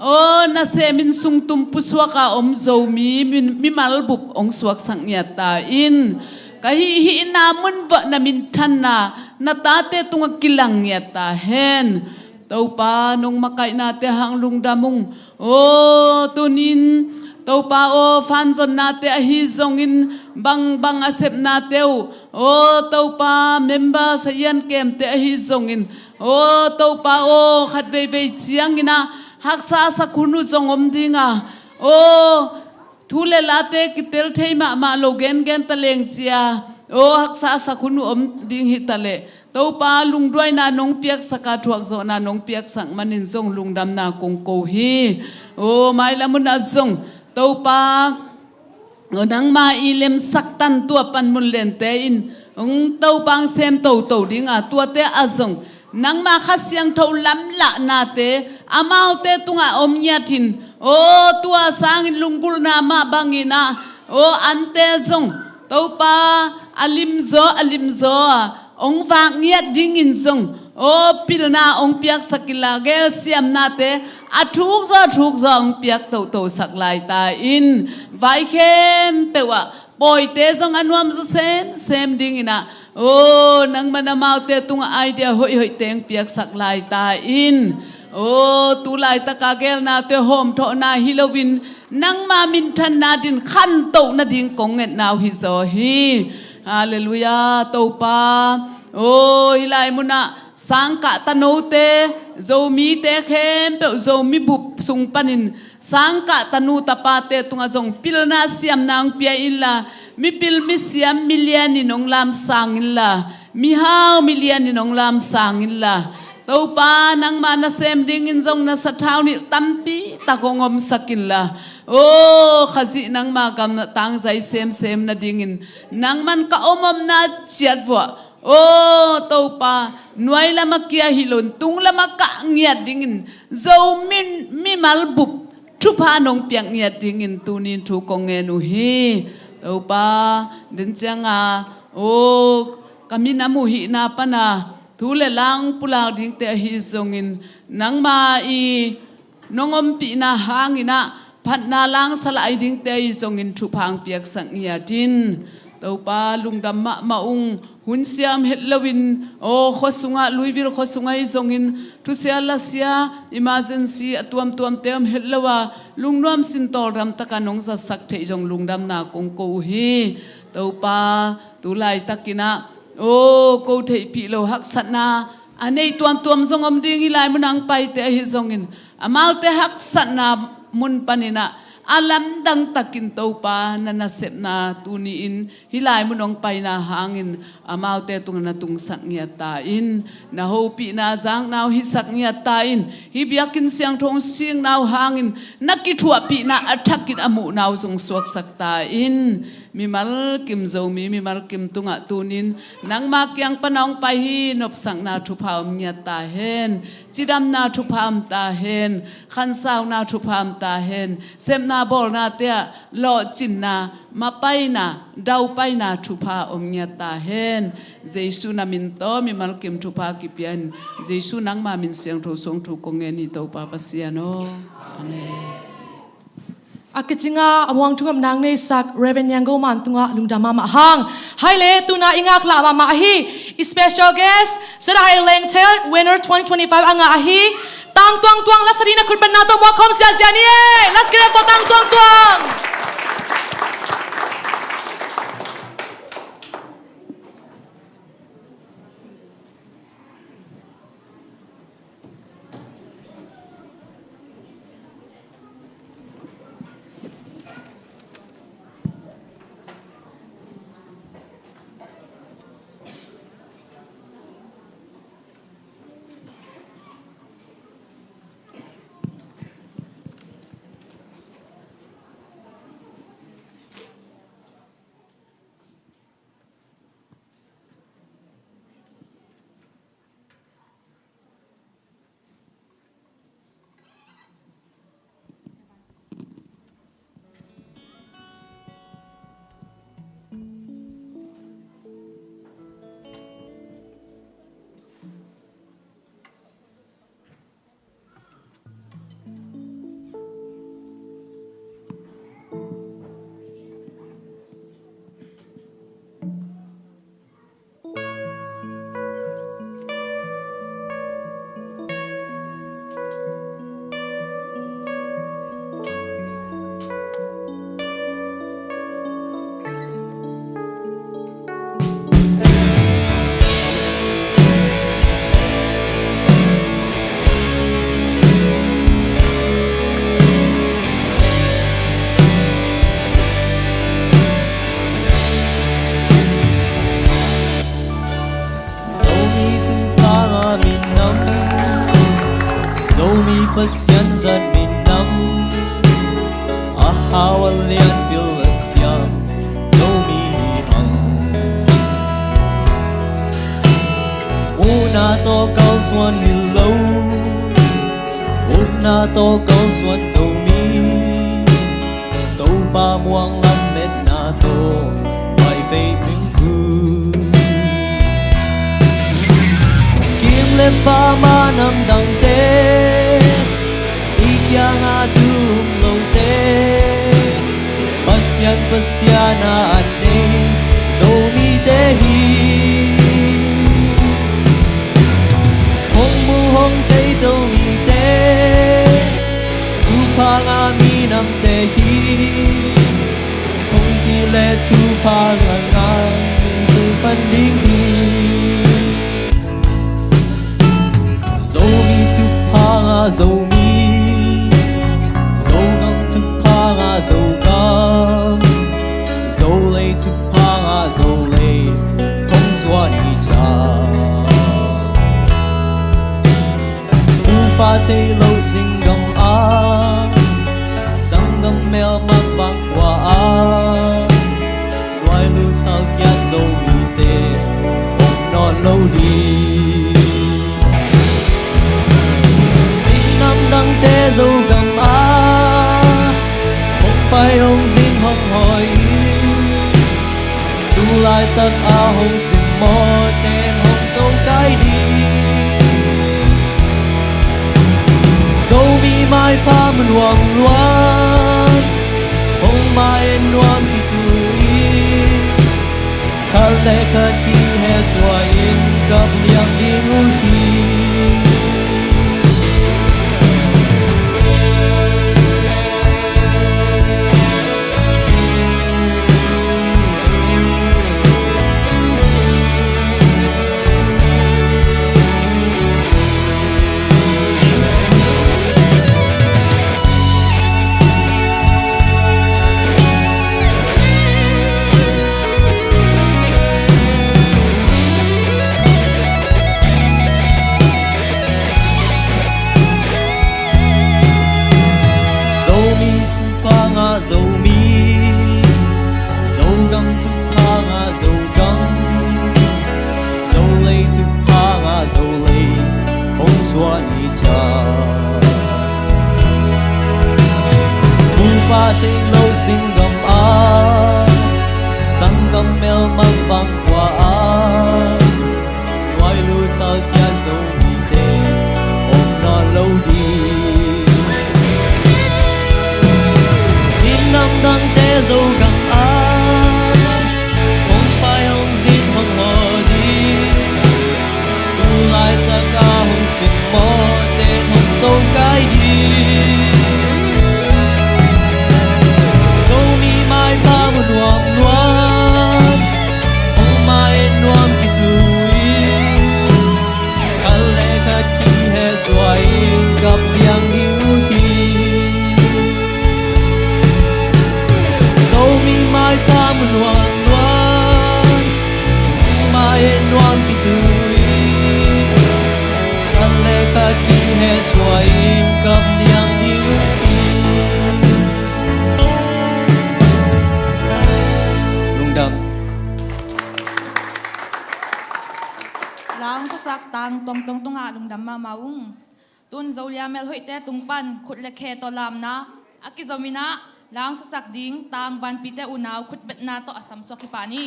aw, nasemin sungtum pusuak a om Zomi mi, mimal bup hong suaksak ngiat ta in. Ka hih, hihna mun vuah na minthanna na tate tungah kilang ngiat ta hen. Topa, nong makaihnate hang lungdam ung. Aw, tuni-in, Topa aw, fanzonnate ahi zongin, bangbang a sepnate uh, aw, Topa, members a ian kemte ahi zongin, aw, Topa aw, khat veivei ciangin ah haksa a sak hun uh zong om ding a, aw, thu le late kitel thei mahmah lo, gengen ta leng cia, aw, haksa a sak hun uh om ding hi ta leh, Topa, lungduaina nong piaksak a, thuakzawhna nong piaksak manin zong lungdamna kong ko hi. Aw, mailam hun ah zong, Topa, aw, nangma i lemsak tan tua panmun lente in, hong, Topa, hong sem toto ding a, tuate ah zong nangma Kha Siangtho lamlahnate amaute tungah om ngiatin, aw, tua sangin lunggulhna mah bangin ah, aw, ante zong, Topa, a limzaw, a limzaw a hong vak ngiat dingin zong, aw, pilna hong piaksak inla, gelsiamnate a thukzaw, a thukzaw hong piak totosak lai ta in, vai khempeuh ah pawite zong a nuamzaw semsem dingin ah, aw, nangman amaute tungah idea hoihhoihte hong piaksak lai ta in. Aw, tu laitaka gelnate hawmthawhna hi loin, nangma minthanna din khantoh nading kong ngetna uh hi zaw hi. Halleluiah, Topa. Aw, hih lai munah sangkah tanote, Zomite khempeuh, Zomi bup sung panin sangkah tanu tapate tungah zong pilna siamna hong pia inla, mipil misiam milianin hong lamsang inla, mihau milianin hong lamsang inla, Topa, nangma nasem dingin zong na sathau nih tampi tak hong omsak inla, aw, Khazih nangma gam na tangzai semsem nadingin, nangman ka om omna ciat vuah, Aw Topa, nuai lamah kia hi loin tung lamah kah ngiat dingin Zomi mimal bup thupha nong piak ngiat dingin tuni-in thu kong ngen uh hi. Topa, den cianga aw ka min a muhna pana thu le la pulak dingte ahi zongin nangma i nong ompihna hangin ah phatna la sa lai dingte ahi zongin thupha hong piaksak ngiat in. Topa, lungdam mahmah ung. Hun sia om het loin aw khua sungah, Louisville khua sungah ahi zongin thusia lasia, emergency a tuamtuamte om het lo a, lungnuam sintawl dam taka nong zatsak theih zong lungdamna kong ko uh hi. Topa, tu laitakin ah aw ko theihpih lo haksatna a nei tuamtuam zong om ding, hih lai munah hong paite ahi zongin amaute haksatna mun panin ah a lamdang takin Topa na nasepna tuni-in hih lai mun hong paina hangin amaute tungah na tungsak ngiat ta in. Na hopihna zakna uh hisak ngiat ta in. Hih biakinn siangtho hong sikna uh hangin na kithuahpihna a thakin a muhna uh zong suaksak ta in. Mimal kim Zomi mimal kim tungah tuni-in nangma kiang pana hong pai hi. Nopsakna thupha om ngiat ta hen. Cidamna thupha om ta hen. Khansauna thupha om ta hen. Sepna bawlnate ah lawhcinna, mapaina, daupaina thupha om ngiat ta hen. Jesu na min tawh mimal kim thupha kipia in. Jesu nangma min siangtho suang thu kong ngen hi Topa Pasian aw. Amen. A kicinga a muang thungamna hong neisak Reverend Niang Go Man tungah lungdam mahmah hang. Hai le tuna i ngaklah mahmah ahi i special guest, Sela Hai Leng Tel winner twenty twenty-five a ngah ahi Tang Tuang Tuang, la sa dingin a khut bengna tawh muak khawm ziahziah ni e. Let's give it for Tang Tuang Tuang. Zomi thupha ngah minam, Zomi Pasian zat minam, a hau a lian pil a siam Zomi hi hang. Muhna tawh kalsuan hi lo, muhna tawh kalsuan Zomi, Topa muang lametna tawh maifei pingfu. Kim le pama namdangte, i kiangah thu um lote, Pasian, Pasian a an nei Zomite hi. Hong mu hong thei Zomite, thupha ngah minamte hi. Hong thi le thupha ngah ngai, thu pan ding hi. Zomi thupha ngah Zomi, Zogam thupha ngah Zogam, Zolei thupha ngah Zolei, hong zuan hi ta. Upa thei lo singgam ah, sanggam melmak bang khua ah, nuai lu thal kiat Zomite, hong no lo ding. Minam dangte Zogam ah hong pai hong zin hong hoi in, tu laitak a hong simmawh ten hong to kai ding. Zomi maipha mu nuam luan, hong mai nuam kitu in, khat le khat kihehsuai in kap liang ding uh hi. Zomi thupha ngah Zomi, Zogam thupha ngah Zogam, Zolei thupha ngah Zolei hong suah ni ciang, Pupa Theih Lo Singgam ah, sanggam melmang bang khua ah, nuai lut thal kia Zomite om nawn lo ding. Minam dangte Zogam ah hong pai hong zin hong hoi ding. Tu laitak a hong simmawh ten hong to kai ding. Zomi maipha mu nuam luan, hong mai nuam kitu in, khat le khat kihehsuai in kap liang ding uh hi. Zomi maipha mu nuam luan, hong mai nuam kitu in, khat le khat kihehsuai in kap liang ding uh hi. Lungdam. Laung sasak tang tongtong tungah lungdam mahmah ung. Tun Zolia melhoihte tung pan khut le khe tawh lamna a kizom in ah, laung sasak ding tang vanpite unau khutbetna tawh a samsuak hi pah ni.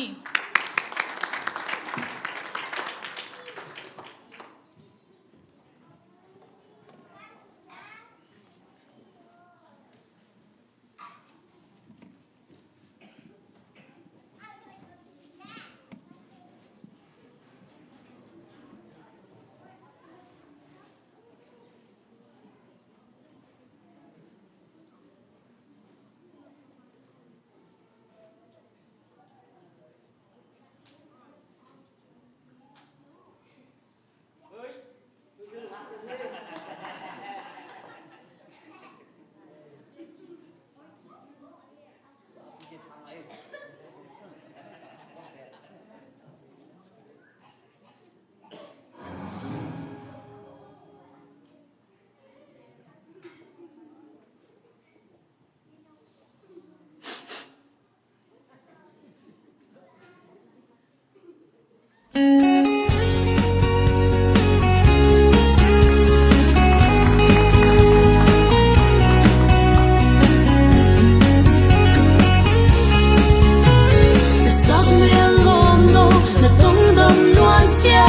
Na sak mel lawm lo, na tongdam luan sia,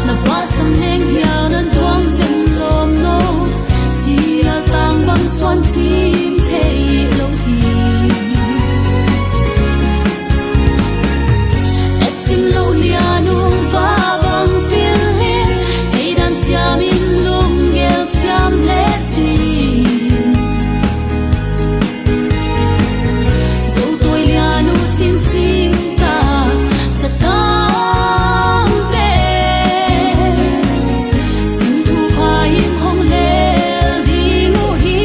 na bahsam leng hial nan tuang zen lawm lo. Sial tang bang suan cim thei lo hi. Etcim lo lian ung va bang pil in, hei dan siam in lunggel siam le cin. Zo tawi lian uh cin sing ta, sa tang te. Sing thupha in hong lel ding uh hi.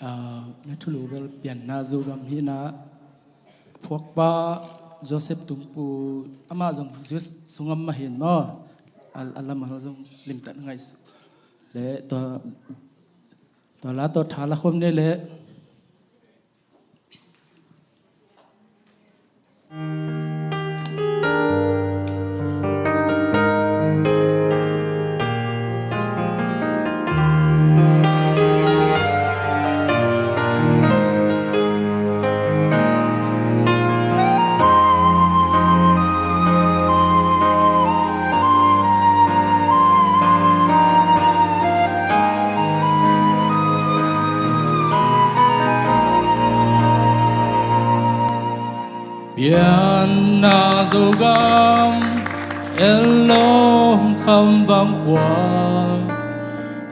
Ah, na thulu bel pianna Zogam hi na, phuakpa Joseph Tungpu, amah zong U S sungam mah hi maw, a, a lamah zong limtak ngaihsun. Le tua, tua la tua tha la khawm ni le. Pianna Zogam, en lawm kham vang khua,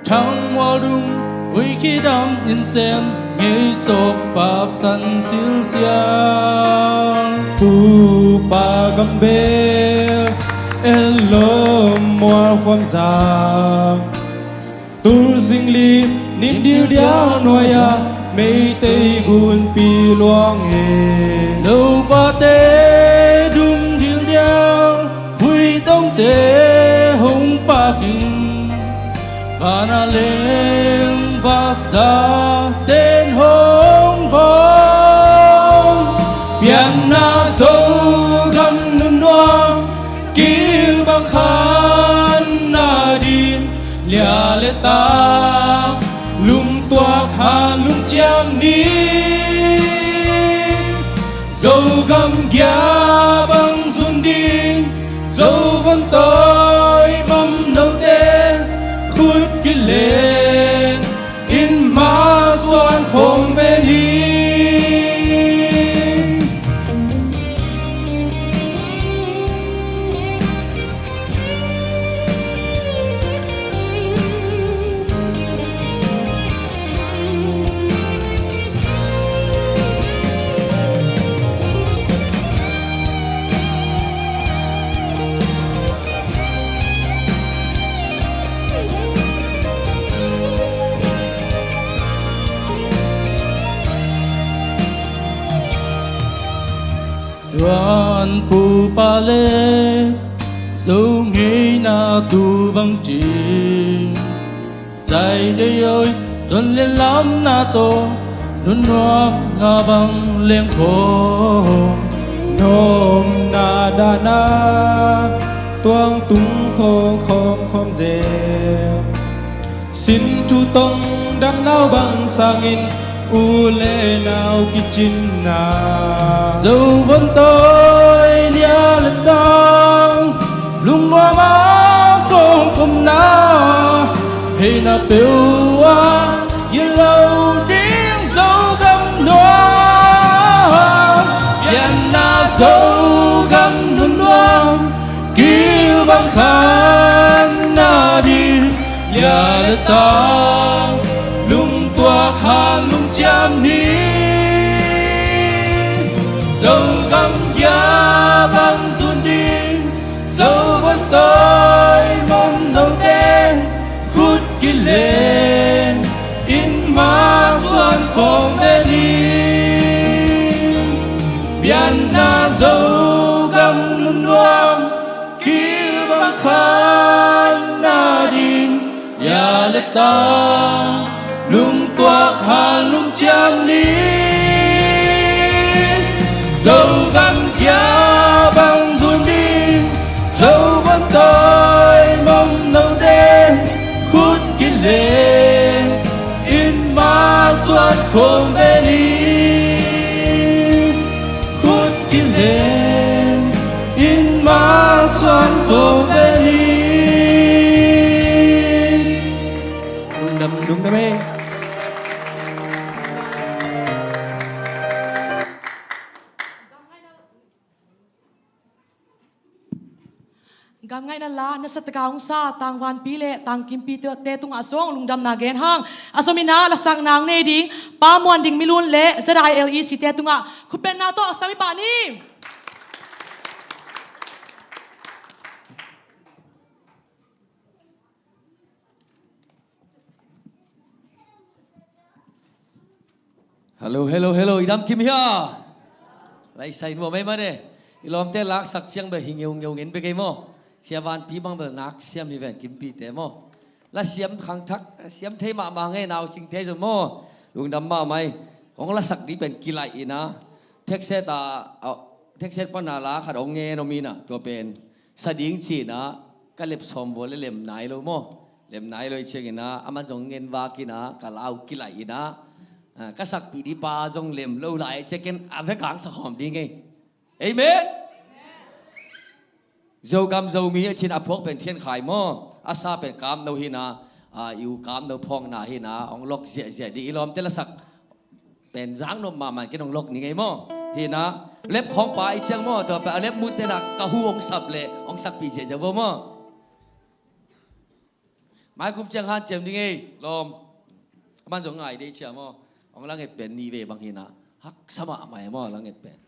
thang mual dung, hui khidam in sem, ngei sawk paksan silsial. Pupa gam bel, en lawm mual khuam zang, tul zingli nin dildial nuai-ah Meitei gunpi luang hi. Lopate dum dildial, huitongte hong pak in, vana leng vasa ten hong bawng. Pianna Zogam nunnuam, kilbang khanna ding, lia le tang, lungtuak han lungciam ni. Zogam gia bang zun ding, Zovon tawi mamnote khut kilen, in masuan khong ve ni. Tuan pupa le Zo ngeina tu bang ci, zai dei oi, don le lamna tawh, nunnuamna bang leng khawng, nuamna dahna tuang tung khawng khawm khawm zel. Sin thu tong damnau bang sangin, u le nau kicinna, Zovon tawi lia le tang, lungnuam a khawng khawmna, heina peuh a gilo ding Zogam nuam. Pianna Zogam nunnuam, kilbang khanna ding, lia le tang, lungtuak han lungciam ni. Zogam gia bang zun ding, Zovon tawi mamnote khut kilen, in masuan khong ve ni. Pianna Zogam nunnuam, kilbang khanna ding, lia le tang, lungtuak han lungciam ni. Zogam gia bang zun ding, Zovon tawi mamnote khut kilen, in masuan khong ve ni. Khut kilen, in masuan khong ve ni. Lungdam, lungdam e. Gamngaihna la nasa taka hong sa tangvanpi le tangkimpi te, te tungah zong lungdamna gen hang. A zom in ah lasakna hong nei ding Pa Muan Ding Milun le Z I L E C te tungah khutbetna tawh a sam i pah ni. Hello, hello, hello. I dam kim hia? Laisai nuam ei mah de. I lawmte laksak ciang bel hi ngeungeu ngen bek ei maw. Sia Vanpi bang bel nak siam hi ven, Kimpite maw. La siam khangthak, siam thei mahmah ngei, nau cing thei zaw maw. Lungdam mahmah ei. Hong lasak ding pen kilaih in a. Thekset a, a, thekset pan a la khat hong ngen om in a. Tua pen sa ding ci-in ah, ka lep sawm vua le lem nai lo maw. Lem nai lo i ciangin ah, aman zong ngen vak in ah, ka lau kilaih in ah, ah, ka sakpih ding pa zong lem lo lai i ciangin a vek ang sa khawm ding ei. Amen. Zogam Zomi a cin a phuak pen Thiankhai maw. A sa pen Kamno hi in ah, ah, i u Kamno phawkna hi in ah, hong lok ziahziah ding i lawmte lasak pen zang nop mahmah ken hong lok ning ei maw. Hi in ah, lep khawng pa i ciang maw, tua pen a lep mutte na ka hu hong sap leh hong sakpih ziahziah vo maw. Mai kum ciang hanciam ding ei lawm. Aman zong ngai dei cia maw. Hong langet pen nih vei bang hi in ah, haksa mahmah ei maw, langet pen.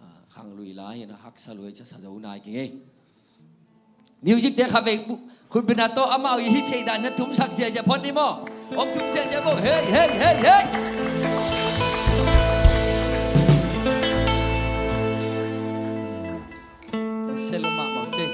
Ah, khang lui lai hi in ah, haksa lui cia sa zo nai king ei. Music te kha vei bu-, khut bena tawh amau i hi thei dan na thumsak ziahziah phot ni maw. Om thum ziahziah maw. Hei, hei, hei, hei. Selo mah maw si.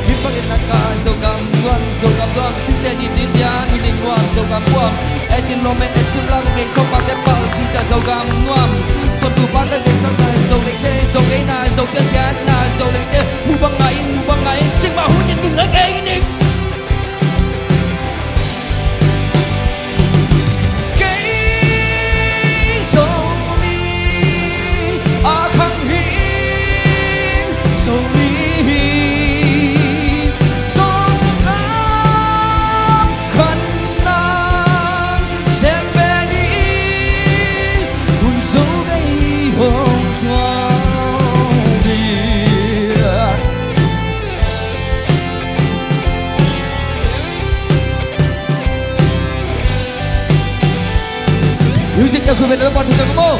Min bangin na ka Zogam nuam, Zogam nuam, sinte din din dia, min in nuam, Zogam nuam. Et in lome, et cim lang ngei, sokpa te pau, si ca Zogam nuam. Tuam tu pa te gei, sang ta, Zo leng te, Zo gei na, Zo kiang kiat na, Zo leng te, mu bang ngai in, mu bang ngai in, cing ma hun in, min la gei ning. Kei Zomi a khang hi, Zomi hi, Zogam khan nang sem pen hi, hun Zo gei hong suak hi. Music te khut beng na pa thu ciang maw.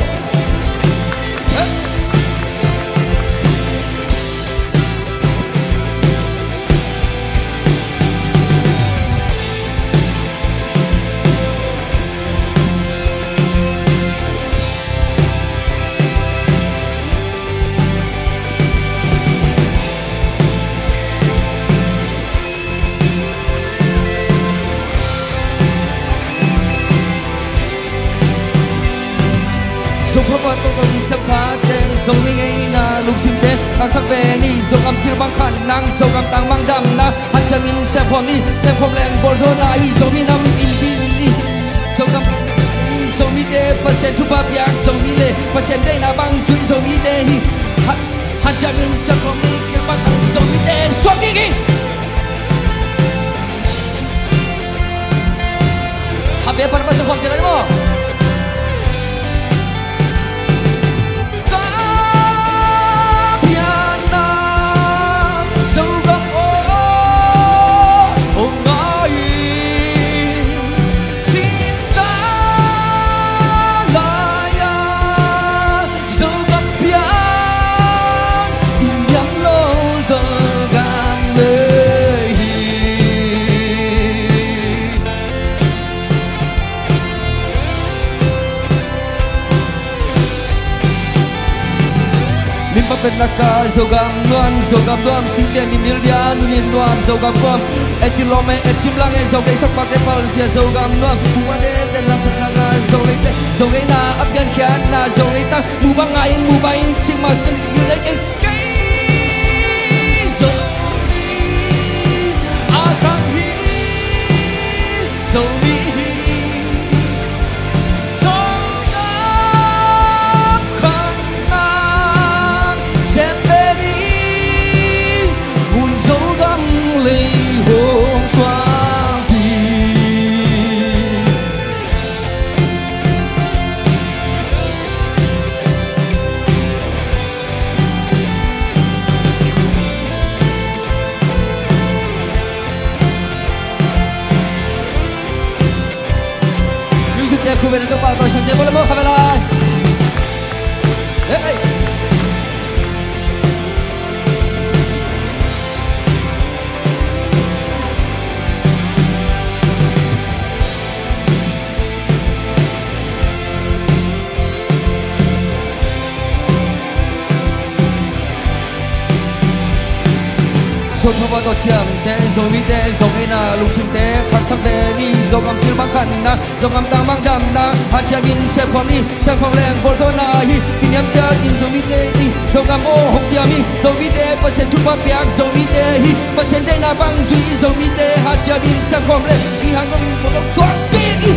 Zong pha pha tawh tawh ding ciamsate, Zomi ngeina lungsimte tangsak ve ni. Zogam thil bang khan nang, Zogam tang bang damna hanciamin semkhawm ni. Semkhawm leng bawlzawhna hi. Zomi nam in bil ni. Zogam Zomite Pasian thupha piak, Zomi le Pasian deihna bang zuih Zomite hi. Ha- Hanciamin semkhawm ni, kilpak hang Zomite suak ding hi. Happy Easter semkhawm kei lai maw. Ka pianna Zogam aw, aw ngai. Sinta lai-a Zogam piang, i niam lo Zogam lei hi. Pen na ka Zogam nuam, Zogam nuam, singte nim nil dia, nu nim nuam, Zogam nuam. E kilom e, e cim lang e, Zogei sokpate palzia, Zogam nuam. Pumate ten lam sak na nga, Zogei te, Zogei na, a piankhiatna, Zogei tang, mu bang nga in, mu bang in, cing ma cing, nil lei in. Kei Zomi a khang hi. Zomi hi, Zogam khan nang sem ve ni, mun Zogam lei hong suang ding. Music te khu ve na, Topa tawh siangtho bawle maw, kha ve lai. Hey, hey. Zomi tawh ciamte, Zomite, Zogei na lungsimte khansak ve ni, Zogam pil mang khanna, Zogam tang mang damna, hanciam in sepkhuam ni, sepkhuam leng gualzawhna hi, kiniamkhiat in Zomite ni, Zogam aw hong ciam hi, Zomite Pasian thupha piak, Zomite hi, Pasian deihna bang zui, Zomite hanciam in sepkhuam leng, i hang gong in gualzawh suak ding hi.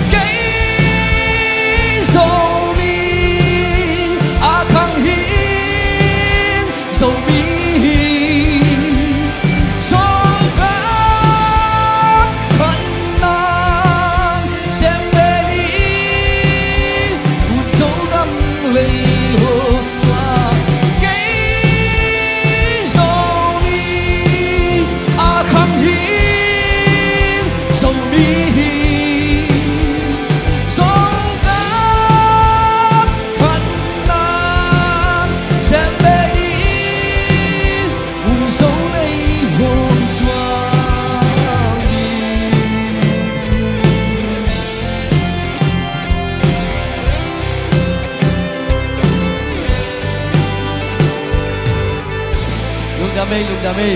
Kei Zomi a khang hi. Zomi hi, Zogam khan nang sem ve ni, mun Zogam lei hong suang. Kei Zomi a khang hi, Zomi hi, Zogam khan nang sem ve ni, mun Zo lei hong suang ding. Lungdam ei, lungdam ei.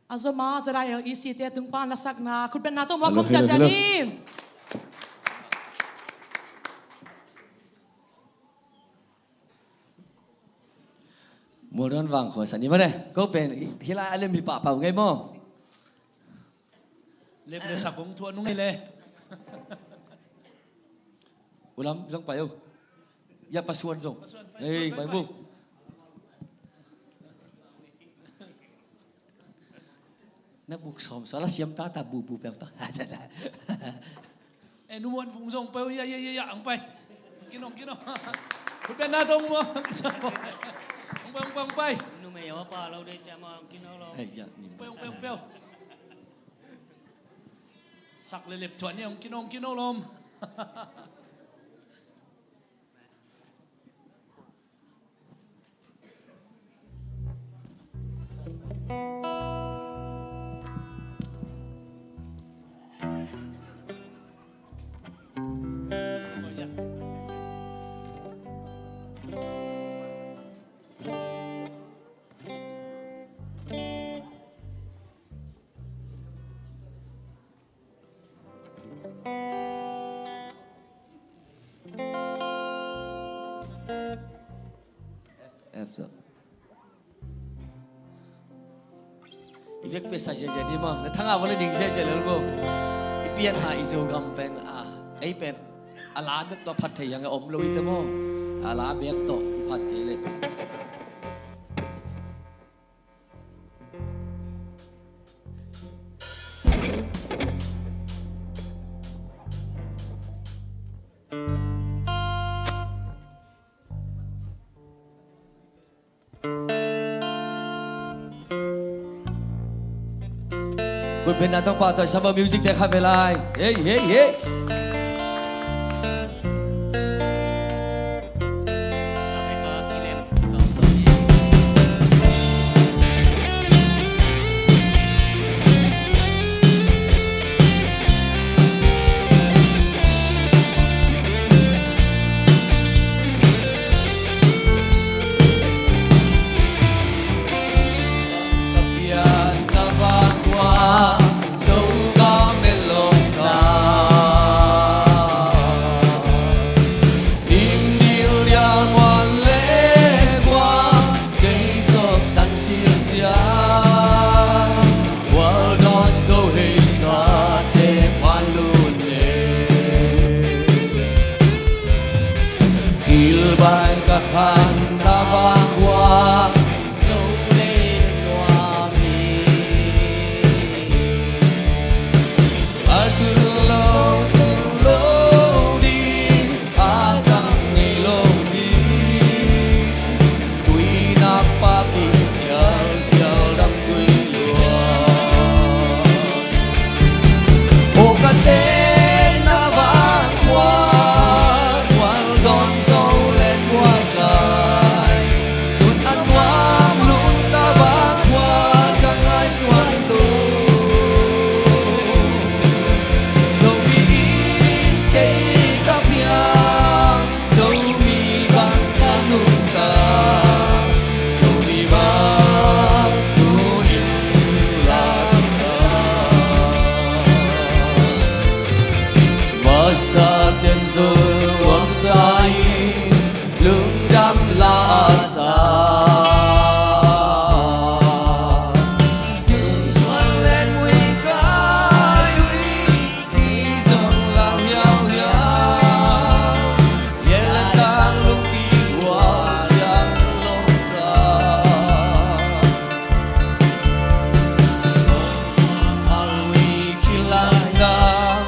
A Zoma ZIL EC te tung pan la sakna, khutbetna tawh muak khawm siasia ni. Mualdawn Vangkhua sa ni mane. Ko pen hi lai a lem hi pahpah ngei maw? Lem le sak hong thuah nung ei le. Ulam zong pai o. Ya pasuan zong. Ei, pai bu. Na buk sawm sa la siam ta ta bu bu peng ta. E, nu muan vung zong pai o, ya, ya, ya, ya, ang pai. Kinong, kinong. Khutbetna tawh muak. Ang pai, ang pai, ang pai. Numei a pa lo de ciama ang kinong lo. Ei, ya, ni. Ang pai, ang pai, ang pai. Sak le lep thuah ni ang kinong, kinong lom. F, F tawh. I vekpi sa ziahziah ni maw, na thangah vawle ding ziahziah lel vo. I pianna i Zogam pen a, ei pen a la bek tawh phat thei hiang e, om lo hi te maw. A la bek tawh i phat kei leh pen. Khutbetna tawh pahtawi sam vo, music te kha ve lai. Hey, hey, hey. Pai ka khan na vang khua zo lei nuam hi. A tun lo tun lo ding a dang ngei lo ding. Tuinak pakin sialsial dam tui luang. O ka tenna vang khua, mual dawn zo le mual kai. Nun a nuam lunta vang khua ka ngai tuan lo. Zomi in kei ka piang, Zomi bang ka nungta, Zomi bang tu in la sa. Vasa ten zo wang sa in lungdam la sa. Zuan len wi kai wi hi zong lang yau yau. Yel le tang lungki hua ciang longsa. Halwi khilang dang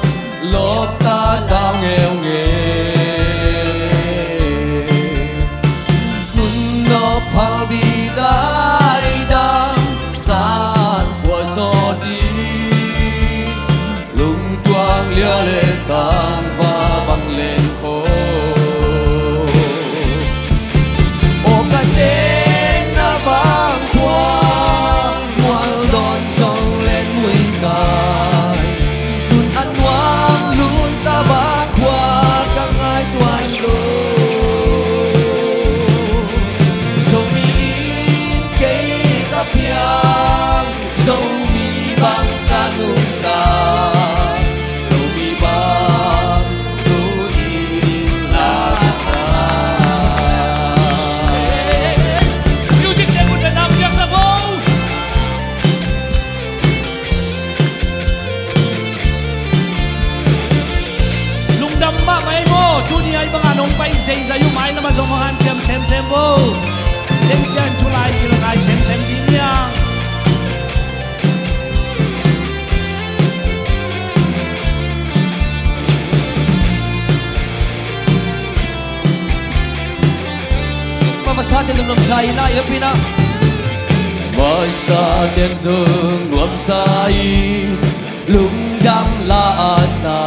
lop ta dau ngeu ngeu. Hun nop halbi dai dang sat khua sawt in lungtuang lia le tang va bang leng kho. O ka tenna vang khua, mual dawn zo le mui kai. Nun a nuam lunta vang khua ka ngai tuan lo. Zomi in kei ka piang, Zomi bang ka nungta, Zomi bang tu in la sa. Music te kun na piak sa bo. Lungdam mahmah ei maw, tuni ai bangah nong pai zeizai uh, mailamah zong hong hanciam semsem bo. Semcian thulai kilngai semsem ding niang. Masa te lungdam sa in ah, i a pina. Masa ten zong nuam sa in lungdam la a sa.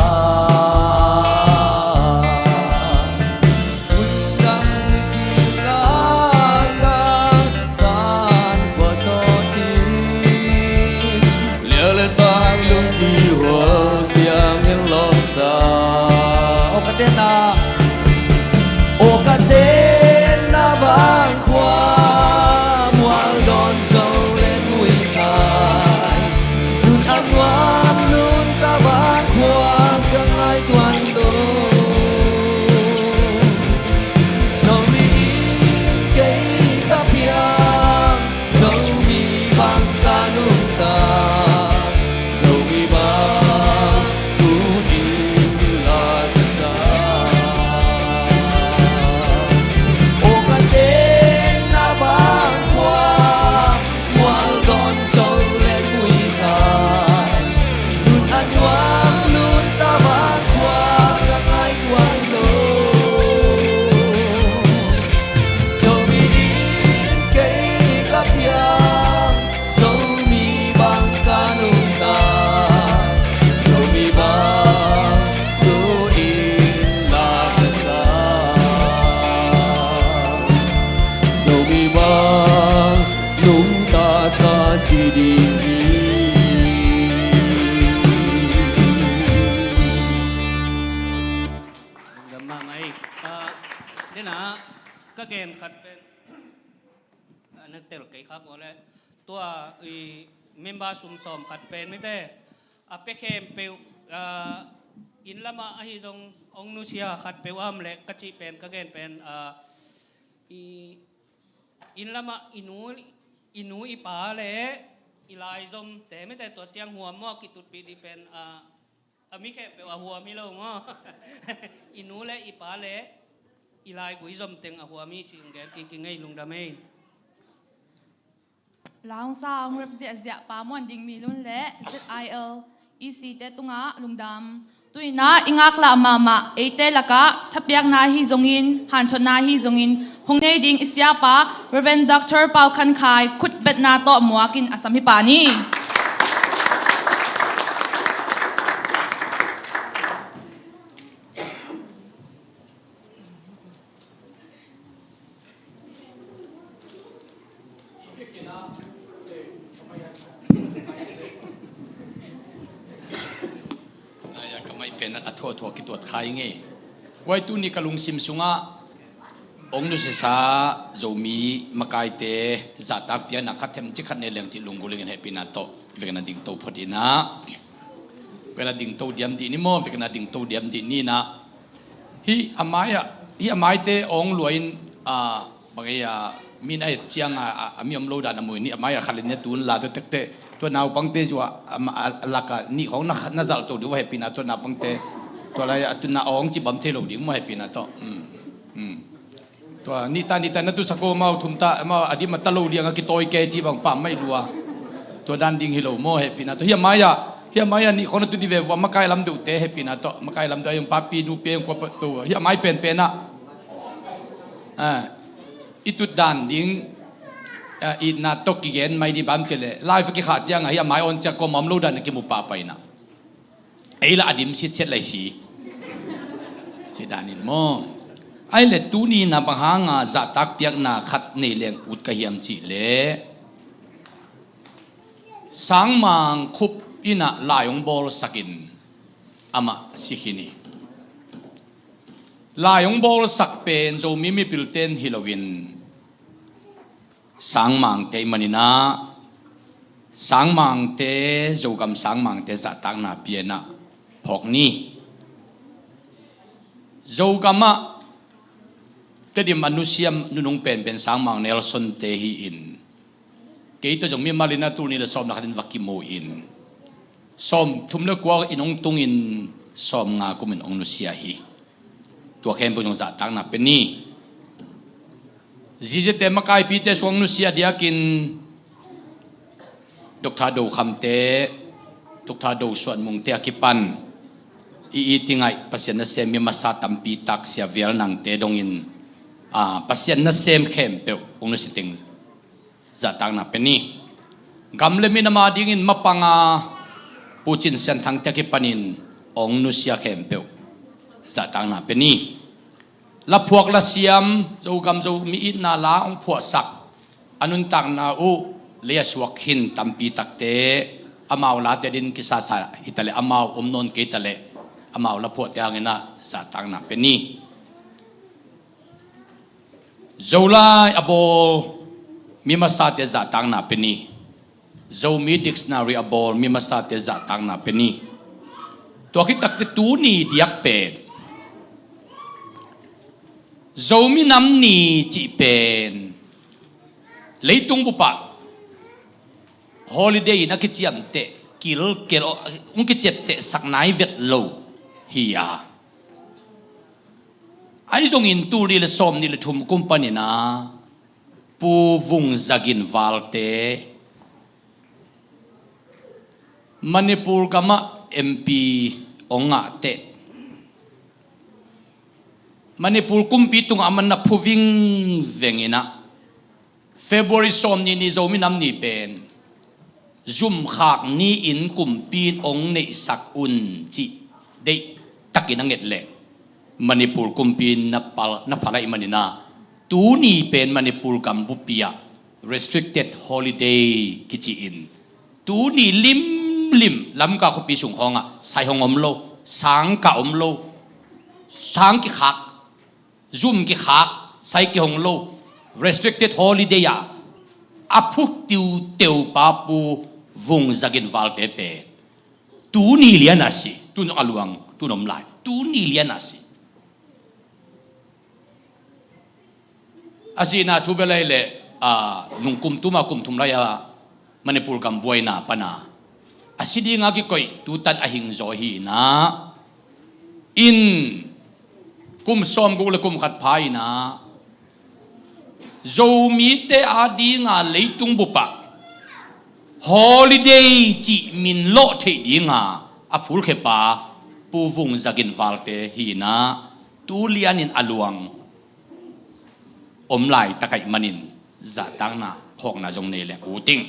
Lungdam ni ki lang dang tan vua sawtin. Lia le tang lungki hual siang in lawm sa. O ka tenna, o ka tenna vang khua, mual dawn zo le mui kai. Nun a nuam lunta vang khua ka ngai tuan lo. Zomi in kei ka piang, Zomi bang ka nungta, Zomi bang tu in la ka sa. O ka tenna vang khua, mual dawn zo le mui kai. Nun a nuam lunta vang khua ka ngai tuan lo. Zomi in kei ka piang, Zomi bang ka nungta, Zomi bang tu in la ka sa. Zomi bang nungta ka si ding hi. Lungdam mahmah ei. Ah, dena ka gen khat pen, ah, na tel kei khak uh leh, tua i member sum sawm khat pen mite a pia khempeuh, ah, inn lamah ahi zong hong nusia khat peuh a om leh ka cih pen, ka gen pen, ah, i inn lamah i nu, i nu i pa le i laizomte mite tua ciang huam maw, kitutpih dih pen, ah, a mi khempeuh a huam hi lo maw. I nu le i pa le I lai gui zom teng a huam hi cih hong gen kik ing ei, lungdam ei. La hong sa hong rep ziahziah Pa Muan Ding Mi Lun le Z I L E C te tungah lungdam. Tu-in ah i ngaklah mahmah eite lakah thapiakna ahi zongin, hanthotna ahi zongin hong nei ding i siapa Reverend Doctor Pau Khan Khai khutbetna tawh muakin a sam hi pah ni. Ai, a ka mai pen a thuah thuah kituat khai ngei. Kuai tuni ka lungsim sungah ong nusiasa Zomi makaite zahtak piakna khat hem ci khat nei leng ci lunggulh ingin hehpihna tawh vekna dingto phot inah, vekna dingto diam dih ni maw, vekna dingto diam dih ni inah. Hih a mai-ah, hih a maite awng luain, a, bang ei, a, min a et ciang a, a, a mi om lo dan a muin hih a mai-ah khalin ne tun la tua tekte, tua naupangte zua, a, a, a laka nih khawng na, na zalh to ding uh a hehpihna tua naupangte, tua lai-ah tun na awng ci bam thei lo ding maw hehpihna tawh. Um, um. Tua nihta nihta na tusak aw, amau thumta, amau a dim a ta lo diang a kitawi kei ci bang pah mai lua. Tua dan ding hi lo maw hehpihna tawh. Hih a mai-ah, hih a mai-ah nih khawng na tu dih ve vua, makai lam deuhte hehpihna tawh. Makai lam deuh a iong papi nupi a iong kuapa to. Hih a mai penpen ah, a, i tut dan ding, a, itna tawh kigen mai dih bam ci leh. Live a kikhah ciang a hih a mai awn ciang kua mawm lo dan a kimu pahpah inah. Ei lah a dim sitsiat lai si. Ci danin maw. Ai le tuni na bang hanga zahtak piakna khat nei leng ut ka hiam cih leh, Sangmang Khup inah lai hong bawlsakin amah si khin hi. Lai hong bawlsak pen Zomi mipilten hi loin Sangmangte i maninah, Sangmangte, Zogam Sangmangte zahtakna pianah phawk ni. Zogamah Tedim a nusiam nunung penpen Sangmang Nelson te hi-in, kei tawh zong mimal inah tul nih le sawm le khatin va kimu in, sawm thum le kua in hong tungin sawm nga kumin hong nusia hi. Tua khempeuh zong zahtakna pe ni. Ziziate makaipite suang nusia diakin Doctor Do Khamte, Doctor Do Suan Mungte a kipan i i tingaih Pasian nasem mi masa tampi tak sia vial nangte dongin, a, Pasian nasem khempeuh ung nusia teng zahtakna pe ni. Gam le minam a dingin mapanga Pu Cin Sian Thangte a kipanin ong nusia khempeuh zahtakna pe ni. Laphuak lasiam, Zogam Zomi itna la ong phuahsak, a nuntakna uh lei a suak khin tampi takte, amau late din kisasa hi taleh, amau om nawn kei taleh, amau laphuahte hanginah zahtakna pe ni. Zolai a bawl mi masate zahtakna pe ni. Zomi dictionary a bawl mi masate zahtakna pe ni. Tua khit takte tuni diak pen Zomi Nam Ni cih pen leitung bupah holiday in a kiciamteh, kilkel, hong kiciamtehsak nai vet lo hi a. Ahi zongin tul nih le sawm nih le thum kum panin ah Pu Vung Za Gin Val te Manipur gamah M P hong ngah teh, Manipur kumpi tungah a man na phu vingveng inah February sawm nih ni Zomi Nam Ni pen zumkhak ni-in kumpi in hong neihsak un cih deihtakin a nget leh Manipur kumpi in na pal, na phalh ahih manin ah tuni pen Manipur gambupi ah restricted holiday kici-in tuni limlim Lamka khuapi sung khawngah sai hong om lo, sangkah om lo, sang kikhak, zum kikhak, sai kihong lo, restricted holiday ah a phu tiuteu pa Pu Vung Za Gin Val te pen tuni lian a si. Tun zong a luang, tun om lai, tuni lian a si. A sihna thu bel ahih leh, a, nung kum tuma kum thum lai-a Manipur gam buaina pana a si dinga kikoih tutan a hing zaw hi inah, in Kum sawmguk le kum khat pha in ah Zomite adinga leitung bupah holiday cih min lawh theih dinga a phulkhiapa Pu Vung Za Gin Valte hi in ah, tu lianin a luang om laitak ahih manin zahtakna phawkna zong nei leng ut ing.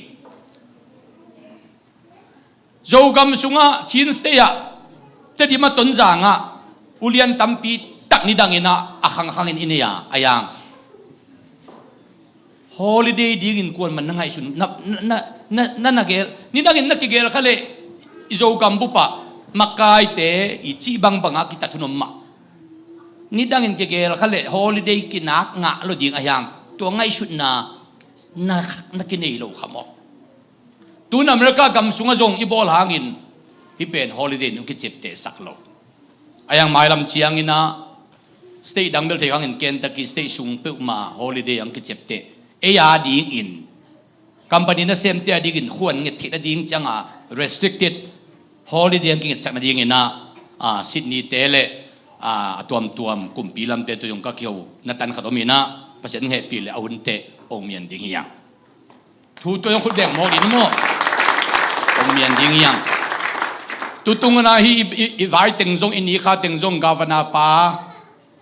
Zogam sungah Chin State ah, Tedim ah, Tonzang ah ulian tampi tak nidangin ah a khangkhangin i nei a, a yang holiday dingin kuaman na ngaihsun na, na, na, na, na gel, nidangin na kigel kha leh i Zogam bupah makaite i cih bangbangah kitat hun om mah. Nidangin kigel kha leh holiday kinak ngah lo ding a yang tua ngaihsutna na, na kinei lo kha maw? Tun America gam sungah zong i bawl hangin hih pen holiday nung kiciaptehsak lo. A yang mailam ciangin ah state dang bel thei hangin Kentucky state sung peuhmah holiday ang kiciapteh. Ei a dingin company nasemte a dingin khuan nget theih nading cianga restricted holiday ang kingetsak nadingin ah, ah, Sydney te le, ah, a tuamtuam kumpi lamte tu zong ka kiho na tan khat om in ah Pasian hehpih le a hunte ong mian ding hi ang. Thu tua zong khut beng mawk in maw? Ong mian ding hi ang. Tutung in ah hih i, i, i vai teng zong, i ni kha teng zong, governor pa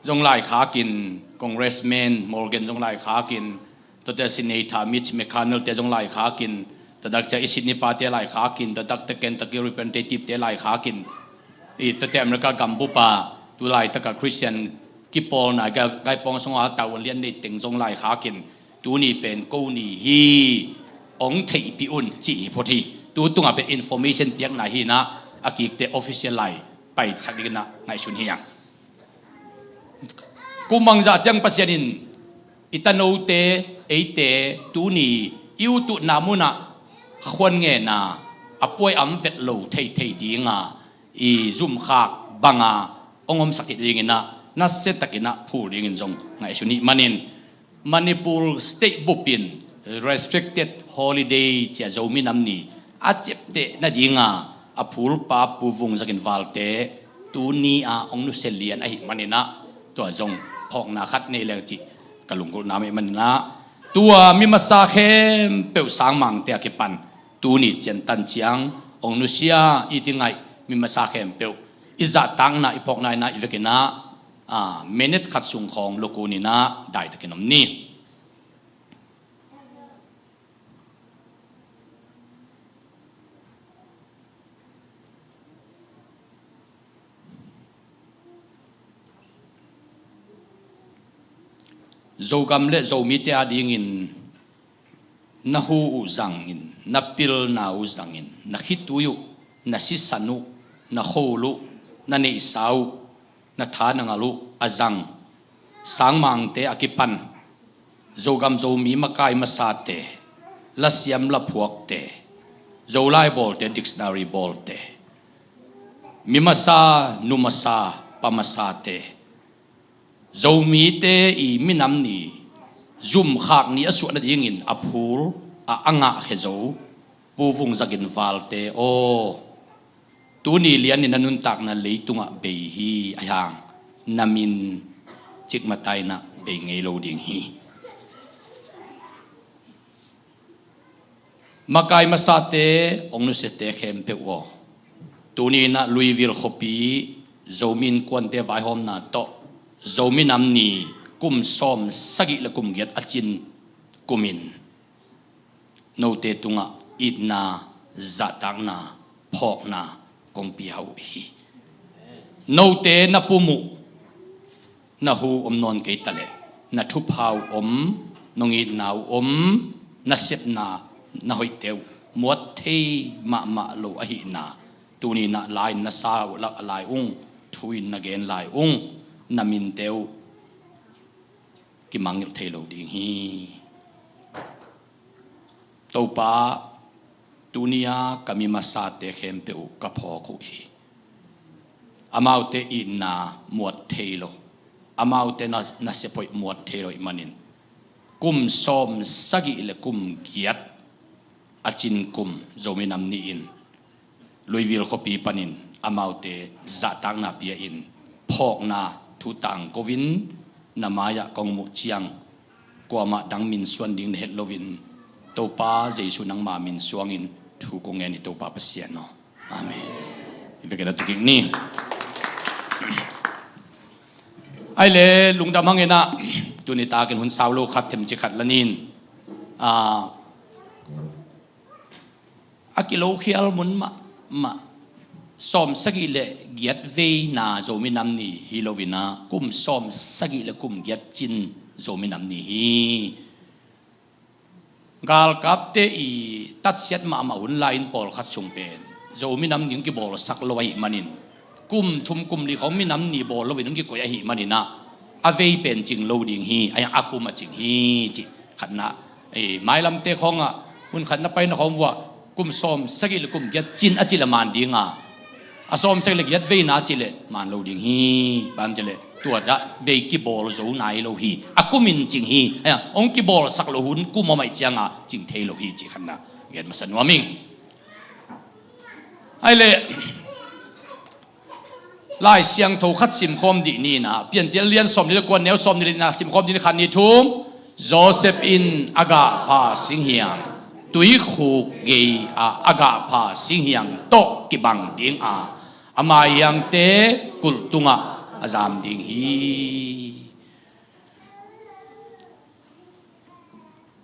zong laikhakin, congressman Morgan zong laikhakin, tuate senator Mitch McConnell te zong laikhakin, tuatak cia i Sydney pate laikhakin, tuatak te Kentucky representative te laikhakin, i tuate America gam bupa tu laitaka Christian kipawlna gai, gaipawng sungah tau lian nei teng zong laikhakin, tuni pen ko ni hi, ong theihpih un cih hi phot hi. Tu tungah pen information piakna hi in ah a kikte official lai paisak dingin ah ngaihsun hi ang. Kum bangzah ciang Pasian in i tanote, eite tuni i ut utna munah khuan ngen a, a puai a om vet lo theithei dinga i zumkhak banga ong omsak theih dingin ah nasiatakin ah phul dingin zong ngaihsun ih manin, Manipur state bup in restricted holiday cia Zomi Nam Ni a ciapteh nadinga a phulpa Pu Vung Za Gin Valte tuni a ong nusia lian ahih manin ah tua zong phawkna khat nei leng cih ka lunggulhna mah ahih manin ah, tua mi masa khempeuh sangmangte a kipan tuni ciantan ciang ong nusia i ti ngaih mi masa khempeuh i zahtakna, i phawkna in ah i vekin ah, ah, minute khat sung khawng lukun in ah daitakin om ni. Zogam le Zomite a dingin na hu uh zangin, na pilna uh zangin, na khitui uh, na sisan uh, na khol uh, na neihsa uh, na tha na ngal uh a zang sangmangte a kipan Zogam Zomi makai masate, lasiam laphuakte, Zolai bawlte, dictionary bawlte, mi masa, nu masa, pa masate, Zomite i minam ni zumkhak ni a suah nadingin a phul a, a ngahkhia zo Pu Vung Za Gin Valte aw, tuni lianin na nuntakna leitungah bei hi a, hiang na min cikmataina bei ngei lo ding hi. Makai masate, ong nusiate khempeuh aw, tuni in ah Louisville khuapi Zomi Innkuante vaihawmna tawh Zomi Nam Ni kum sawm sagih le kum giat a cin kumin note tungah itna, zahtakna, phawkna kong pia uh hi. Note na pum uh, na hu om nawn kei taleh na thupha uh om, nong itna uh om, na sepna, na hoihte uh muat thei mahmah lo ahihna tuni in ah la-in na sa uh lak a lai ung, thu in na gen lai ung, na minte uh kimangngilh thei lo ding hi. Topa, tuni a ka mi masate khempeuh uh ka phawk uh hi. Amaute itna muat thei lo, amaute na, nasep hoih muat thei lo ahih manin kum sawm sagih le kum giat a cin kum Zomi Nam Ni in Louisville khuapi panin amaute zahtakna pia in phawkna, thu tangko in na mai-ah kong muh ciang kuamah dang minsuan ding na het loin Topa Jesu nangma min suangin thu kong ngen hi, Topa Pasian aw. Amen. I vekena tukik ni. Ai le lungdam hang inah, tuni takin hun sau lo khat themci khat lanin, a, a kilokhial mun mahmah sawm sagih le giat veina Zomi Nam Ni hi loinah kum sawm sagih le kum giat cin Zomi Nam Ni hi. Galkapte i tatsiat mahmah hun lai-in pawlkhat sung pen Zomi Nam Ni hong kibawlsak lo ahih manin, kum thum kum li khawng minam ni bawl loin hong kikoih ahih maninah, a vei pen cing lo ding hi, a, a kum a cing hi, cih khatna. Ei, mailamte khawngah hun khatna paina khawng vuah kum sawm sagih le kum giat cin a cih le man dinga, a sawm sagih le giat veina cih le man lo ding hi. Bang cih le tua dah vei kibawl zo nai lo hi, a kumin cing hi. Ai, hong kibawlsak lo hun kum om ahih cianga cing thei lo hi, cih khatna gen masa nuam ing. Ai le Lai Siangtho khat simkhawm dih ni inah, Piancil lian sawm ni le kua, neu sawm ni le nihna simkhawm dih ni. Khat, ni, thum. Joseph in a gahpha singhiang, tuikhuk gei-ah a gahpha singhiang tawh kibang dinga, ama hiangte kulh tungah a zam ding hi.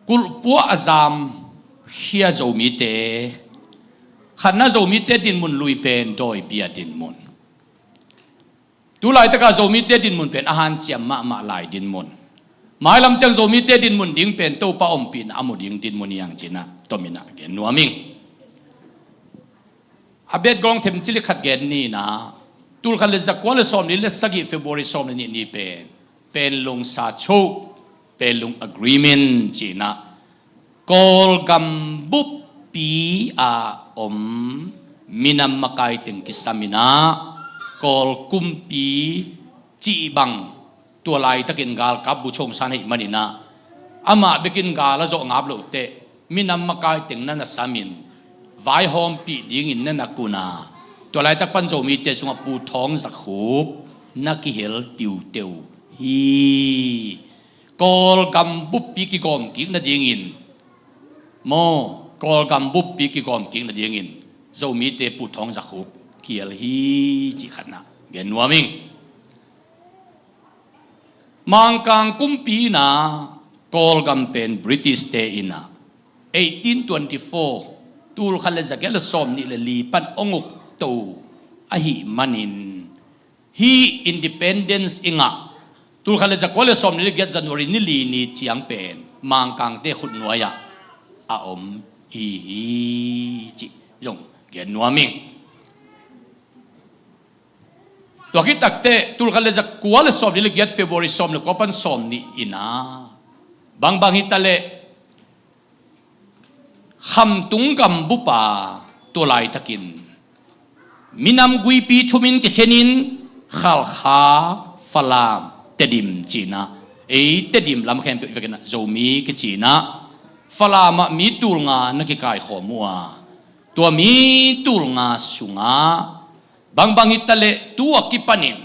Kulhpuah a zam khia Zomite, khatna Zomite dinmun lui pen dawibia dinmun. Tu laitakah Zomite dinmun pen a hanciam mahmah lai dinmun. Mailam ciang Zomite dinmun ding pen Topa ompihna a mu ding dinmun hi hang cinah tominah gen nuam ing. A bet gawng themci le khat gen ni inah, tulkhat le zakua le sawm li le sagih February sawm le nih ni pen Panglong Sacho, Panglong Agreement cinah, Kawlgam buppi a om minam makai teng kisam inah, Kawl kumpi cih bang tua laitakin galkap bu chongsan ahih maninah, amah bekin gal a zawh ngap lohteh minam makai teng na na samin, vaihawmpih dingin na na kuna, tua laitak pan Zomite sungah Pu Thawng Za Khup na kihel tiuteu hi. Kawlgam buppi kigawm kik nadingin, maw, Kawlgam buppi kigawm kik nadingin Zomite Pu Thawng Za Khup kihel hi, cih khatna gen nuam ing. Mangkang kumpi inah Kawlgam pen British-te inah eighteen twenty-four, tulkhat le zagiat le sawm nih le li pan hong ukto ahih manin, hih independence i ngah tulkhat le zakua le sawm nih le giat January ni li ni ciang pen Mangkangte khutnuai-ah a om i hi, cih zong gen nuam ing. Tua khit takteh tulkhat le zakua le sawm nih le giat February sawm le kua pan sawm nih inah, bangbang hi taleh Khamtung gambup a tua laitakin minam guipi thumin kikhenin Khalkha, Falam, Tedim cinah, ei Tedim lam khempeuh i vekinah Zomi kicinah, Falam ah mi tulnga na kikaikhawm uh a, tua mi tulnga sungah bangbang hi taleh tua kipanin,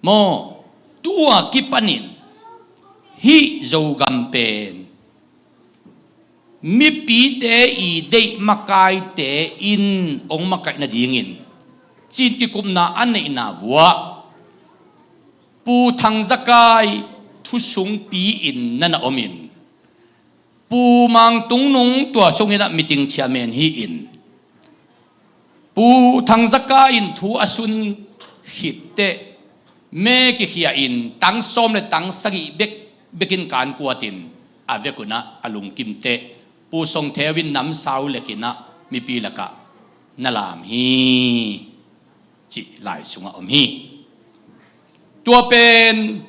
maw, tua kipanin hih Zogam pen mipite i deih makaite in hong makaih nadingin cin kikupna a neihna vuah Pu Thang Za Kai thusungpi-in na na omin, Pu Mang Tung Nung tua sunginah meeting chairman hi-in, Pu Thang Za Kai in thu a sun khitteh me kikhia-in tang sawm le tang sagih bek bekin kan kuatin a vek unah a lungkimteh Pu Song Theu in namsau lekinah mipi lakah na lam hi, cih lai sungah om hi. Tua pen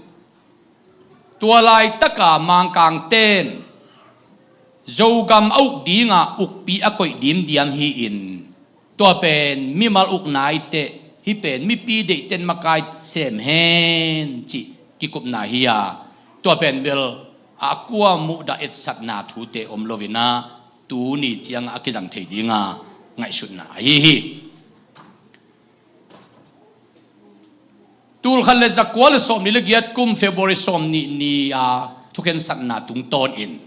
tua laitaka Mangkangten Zogam a uk dinga ukpi a koih dimdiam hi-in, tua pen mimal uk naiteh hih pen mipi deihten makai sem hen cih kikupna hi-a, tua pen bel a kua muhdah etsatna thute om loinah tuni ciangah a kizang thei dinga ngaihsutna ahi hi. Tulkhat le zakua le sawmnih le giat kum February sawmnih ni a thukhensatna tungtawnin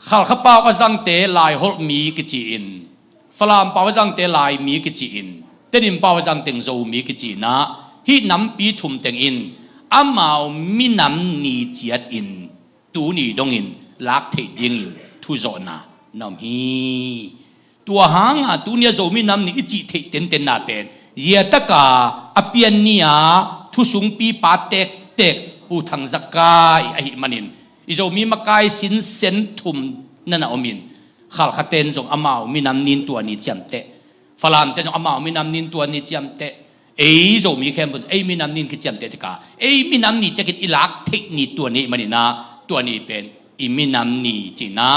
Khalkha pau a zangte Laiholh mi kici in, Falam pau a zangte Lai mi kici in, Tedim pau a zangteng Zo mi kici in ah, hih nampi thum teng in amau minam ni ciat in tuni dongin lak theih dingin thuzawhna na om hi. Tua hanga tuni a Zomi nam ni i cih theih tentenna pen, zia taka a pian ni a thusungpi pa tektek Pu Thang Za Kai ahih manin, i Zomi makai sinsen thum na na omin, Khalkha ten zong amau minam nin tua ni ciamteh, Falam ten zong amau minam nin tua ni ciamteh, ei Zomi khempeuh ei minam nin kiciamteh tika, ei minam ni ciakin i lak theih ni tua ni ahih manin ah, tua ni pen i minam ni cihna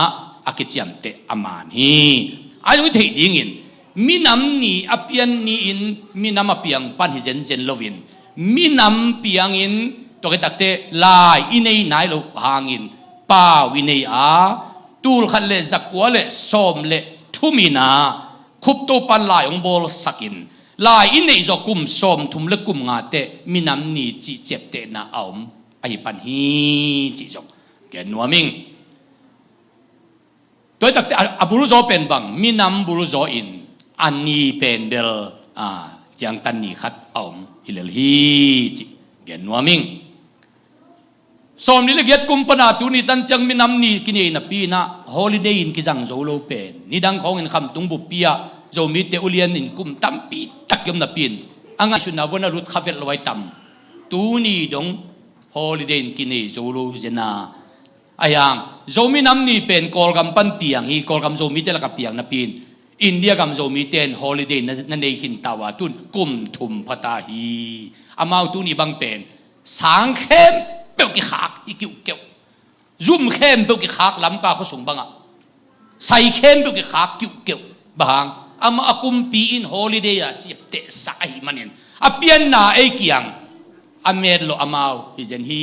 a kiciamteh a man hi. Ai zong i theih dingin, minam ni a pian ni-in minam a piang pan hi zenzen loin, minam piangin tua khit takte lai i nei nai loh hangin pau i nei a, tulkhat le zakua le sawm le thum in ah, Khup Topa'n lai hong bawlsakin, lai i neih zawh kum sawmthum le kum nga teh minam ni cih ciaptehna a om ahi pan hi cih zong gen nuam ing. Tua hi takte a, a bulzaw pen bang, minam bulzaw in a ni pen bel, a, ciangtan ni khat a om hi lel hi cih gen nuam ing. Sawmnih le giat kum pana tuni tan ciang minam ni kinei napi in ah holiday in kizang zo lo pen, nidang khawngin khamtung buppi ah Zomite ulian in kum tampi tak i om napi in, a ngaihsutna vuan a lut kha vet lo ai tam. Tuni dong holiday in kinei zo lo zen a, a hiang Zomi nam ni pen Kawlgam pan piang hi, Kawlgam Zomite lakah piang napi in, India gam Zomite in holiday na, na nei khin ta uh a, tun kum thum pha ta hi. Amau tuni bang pen sang khempeuh kikhak hi kiuhkeuh. Zum khempeuh kikhak, Lamka khuasung bangah sai khempeuh kikhak kiuhkeuh. Bang hang? Amah a kumpi in holiday a ciaptehsak ahih manin a pianna ei kiang a met lo amau hi zen hi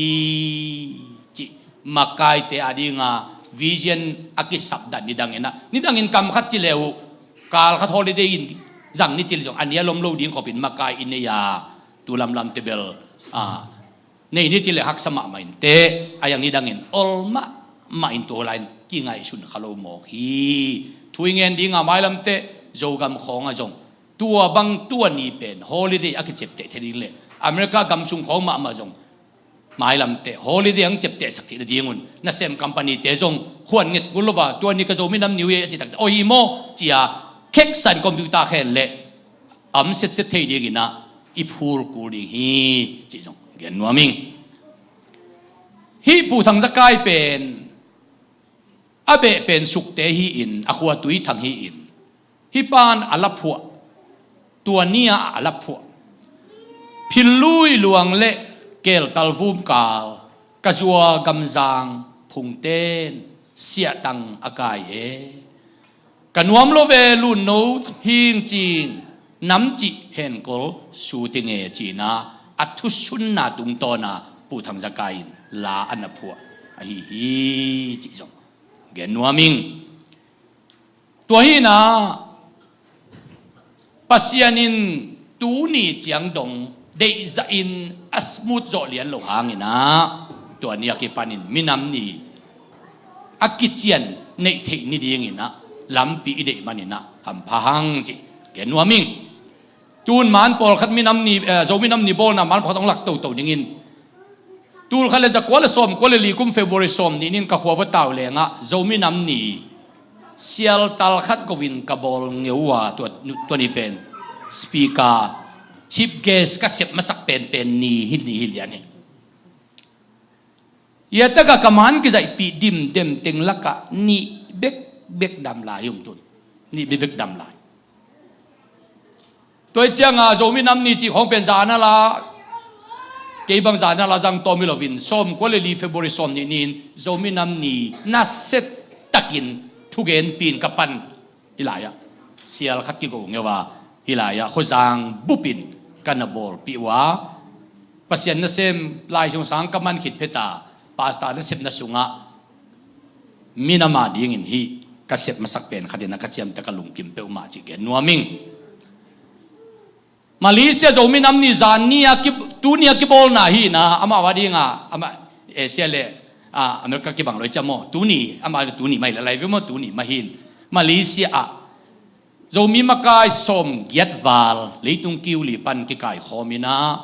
cih makaite a dinga vision a kisapdan nidangin ah, nidangin kam khat ci le uh, kal khat holiday in zang ni ci le zong a nia lom lo ding khopin makai i nei a, tu lamlamte bel, a, nei ni ci le haksa mahmah in teh, a hiang nidangin ol mahmah in tua lai-in kingaihsun kha lo mawk hi. Thu i ngen dinga mailamte Zogam khawngah zong tua bang tua ni pen holiday a kiciapteh thei ding le America gam sung khawng mahmah zong mailamte holiday ang ciaptehsak theih nadingun nasem company te zong khuan nget kul lo a, tua ni ka Zomi nam ni uh hi a ci takte, aw hi maw cia kheksan computer khen le a om setset thei dingin ah i phul kul ding hi cih zong gen nuam ing. Hih Pu Thang Za Kai pen a beh pen Sukte hi-in a khua Tuithang hi-in, hih pan a laphuah, tua ni-a a laphuah, Phillui luang le Keltal vumkal ka zua gamzang phungten siahtang a kai e. Ka nuam lo ve, lunno hing cing, nam cih henkol su ting e, ci-in ah a thusunna tungtawn a Pu Thang Za Kai in la a na phuah ahi hi cih zong gen nuam ing. Tua hi-in ah Pasian in tuni ciang dong deihzah in a smooth zawh lian lo hangin ah, tua ni a kipanin minam ni a kician neih theih ni dingin ah lampi i deih manin ah hampha hang cih gen nuam ing. Tun man pawlkhat minam ni, eh, Zo minam ni bawlna man pawlkhat hong lak toto dingin, tulkhat le zakua le sawmkua le li kum February sawmnih ni-in ka khua va tau lengah Zo minam ni sialtal khat go-in ka bawl ngeu a, tua, tua ni pen speaker, chief guest ka sep masak penpen ni hi, ni hi lian hi. Ia taka ka man kizaihpih dimdem teng lakah nih bekbek dam lai hi om tun. Nih bekbek dam lai. Tua hi cianga Zo minam ni cih khawng pen zana la, kei bang zana la zang tawm hi loin, sawmkua le li February sawmnih ni-in Zo minam ni nasia takin thugenpih in ka pan hi lai-ah, sial khat kigo ngeu a, hi lai-ah khuazang bupin ka na bawlpih uh a, Pasian nasem lai sung sang ka man khit phet a, pastor nasepna sungah minam a dingin hih ka sep masak pen khatin a ka ciamteh, ka lungkim peuhmah cih gen nuam ing. Malaysia Zo minam ni zan ni-a ki, Tuni a kibawlna hi na, amah va dinga, amah Asia le, ah, America kibang loi cia maw. Tuni, amah le tuni mah hi le lai ve maw, tuni mah hin. Malaysia ah Zomi makai sawm giat val leitung kiu li pan kikai khawm ina,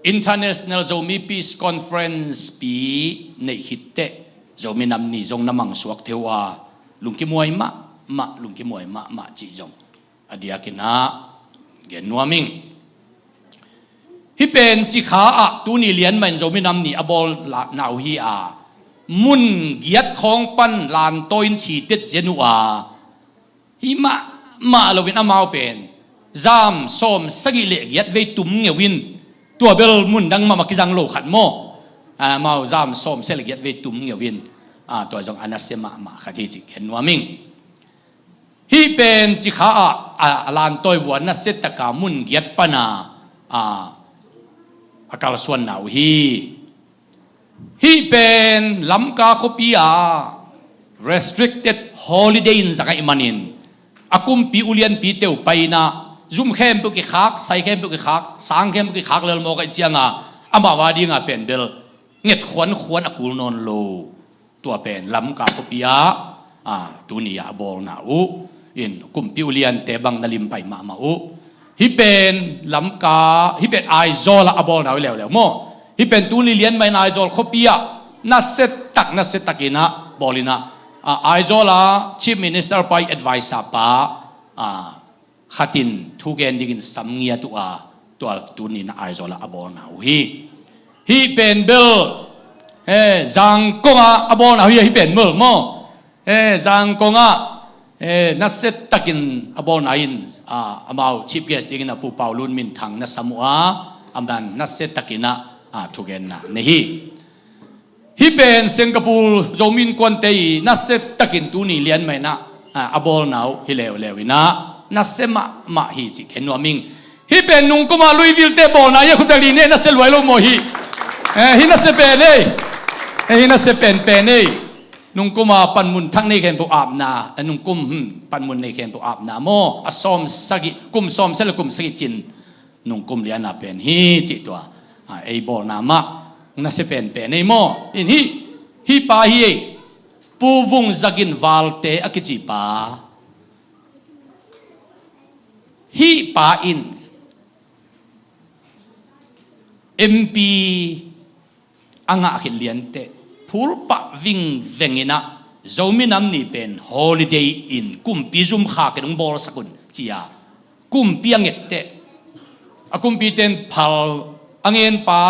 International Zomi Peace Conference pi neih khit teh Zomi Nam Ni zong na mangsuak thei uh a, lungkimuai mahmah, lungkimuai mahmah cih zong a diakin ah gen nuam ing. Hih pen cikha ah tuni lian mah in Zomi Nam Ni a bawl la-, na uh hi a, mun giat khawng pan lantawi in citet zen uh a, hi mahmah loin amau pen zam sawm sagih le giat vei tum ngeu in, tua bel mun dang mahmah kizang lo khat maw. Amau zam sawm sagih le giat vei tum ngeu in, ah, tua zong a nasia mahmah khat hi cih gen nuam ing. Hih pen cikha ah, ah, a lantawi vua nasia taka mun giat pana, ah, a kalsuanna uh hi. Hih pen Lamka khuapi ah restricted holiday in zang ahih manin, a kumpi ulianpi teuh pai ina, zum khempeuh kikhak, sai khempeuh kikhak, sang khempeuh kikhak lelmawk ahih cianga, amah va dinga pen bel nget khuankhuan a kul nawn lo. Tua pen Lamka khuapi ah, ah, tuni ah a bawlna uh in kumpi uliante bang na lim pai mahmah uh. Hih pen Lamka, hih pen Aizawl ah a bawlna uh leuleu maw. Hih pen tuni lian mah in Aizawl khuapi ah nasia tak, nasia takin ah bawl ina, ah, Aizawl ah Chief Minister pa ii advisor pa, ah, khat in thugen dingin sam ngiat uh a, tua tuni na Aizawl ah a bawlna uh hi. Hih pen bel, eh, Zangkong ah a bawlna uh hi, hih pen bel maw. Eh, Zangkong ah, eh, nasia takin a bawlna in, ah, amau chief guest dingin a Pu Pau Lun Min Thang na sam uh a, amah in nasia takin ah, ah, thugenna nei hi. Hih pen Singapore Zomi Innkuante ii nasia takin tuni lian mah in ah, ah, a bawlna uh hi leuleu ina, nasia mahmah hi cih gen nuam ing. Hih pen nungkum ah Louisville te bawlna hi a, khuta li ne, nasia luai lo maw hih. Eh, hih nasia pen ei. Eh, hih nasia penpen ei. Nungkum ah panmun thak nei khempeuh apna, eh, nungkum, hmm, panmun nei khempeuh apna maw. A sawm sagih, kum sawm sagih le kum sagih cin nungkum liana pen hi cih tua, ah, ei bawlna mah nasia penpen ei maw. In hih, hih pa hi ei, Pu Vung Za Gin Valte a kici pa. Hih pa in M P a ngah khit lianteh phul pah vingveng in ah, Zomi Nam Ni pen holiday in kumpi zum khakin hong bawlsak un ci-a kumpi a ngetteh, a kumpite in phal a ngenpa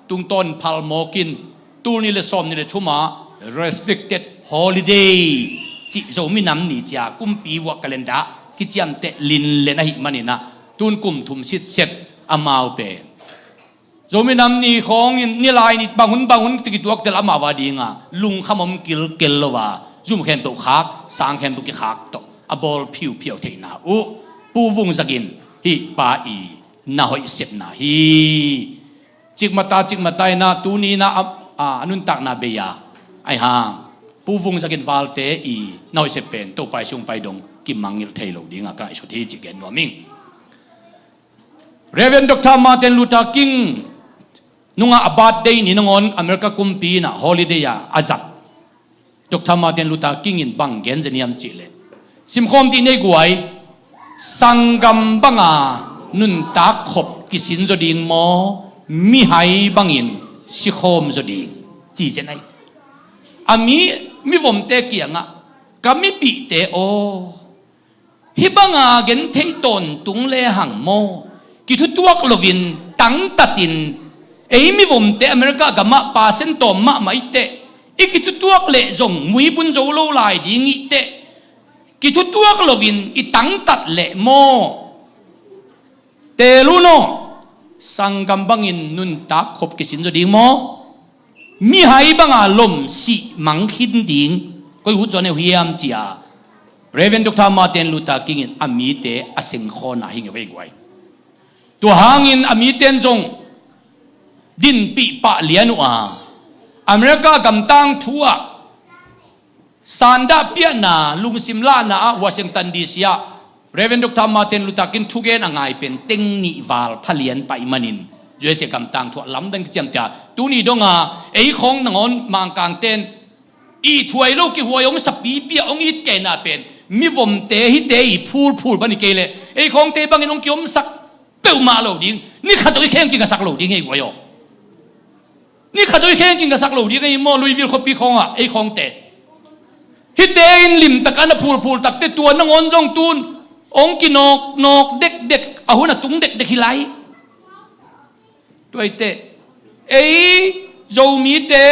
tungtawn phal mawkin, tul nih le sawm nih le thum ah restricted holiday cih Zomi Nam Ni ci-a kumpi vuah calendar kiciamteh linlen ahih manin ah, tun kum thum sitset amau pen Zomi Nam Ni khawngin, nilai ni bang hun bang hun kituaktel amau a dinga lungkham om kilkel lo a, zum khempeuh khak, sang khempeuh kikhak tawh a bawl phiuphiau theihna uh Pu Vung Za Gin hih pa ii na hoih sepna hi. Cikmata, cikmata in ah tuni in ah a, a, a nuntakna bei a, ahi hang Pu Vung Za Gin Valte ii na hoih sep pen Topa ii sung pai dong kimangngilh thei lo dinga ka ngaihsut hi cih gen nuam ing. Reverend Doctor Martin Luther King nungah a birthday ni nangawn America kumpi in ah holiday a a zat Doctor Martin Luther King in bang gen zen hiam cihleh, simkhawm dih nei guai, sanggam banga nuntak khop kisin zaw ding maw, mihai bangin sikhawm zaw ding, ci zen ahi. A mi, mivomte kiangah, ka mipihte aw, hih banga genthei tawntung lehang maw, kithutuak loin tangtatin, ei mivomte America gamah pasen tawm mahmah i teh, i kithutuak leh zong muibun zo lo lai ding i teh, kithutuak loin i tangtat leh maw, teel un aw, sanggam bangin nuntak khop kisin zaw ding maw, mihai banga lomsih mang khin ding koi ut zaw na hi uh hiam, ci-a Reverend Doctor Martin Luther King in a mite a sengkhawna hi ngei vei guai. Tua hangin a mite in zong dinpih pah lian uh a, America gam tangthu ah sandah piahna, lungsim lahna ah Washington D C ah Reverend Doctor Martin Luther King thugen a ngai pen teng nih val pha lian pah ahih manin, U S A gam tangthu ah lamdang kiciamteh a, tuni dong a ei khawng nangawn Mangkangte'n ithuai lo kihuai hong sapipi a hong it kei na pen mivomte hihte i phulphul pan hi kei leh ei khawngte bangin hong kiomsak peuhmah lo ding, ni khat zong i kheng kingasak lo ding hi ei guai aw. Ni khat zong i kheng kingasak lo ding hi ei maw, Louisville khuapi khawngah ei khawngte. Hihte in limtak a na phulphul takteh tua nangawn zong tun hong kinawknawk dekdek, a hun a tung dekdek hi lai. Tua hi teh ei Zomite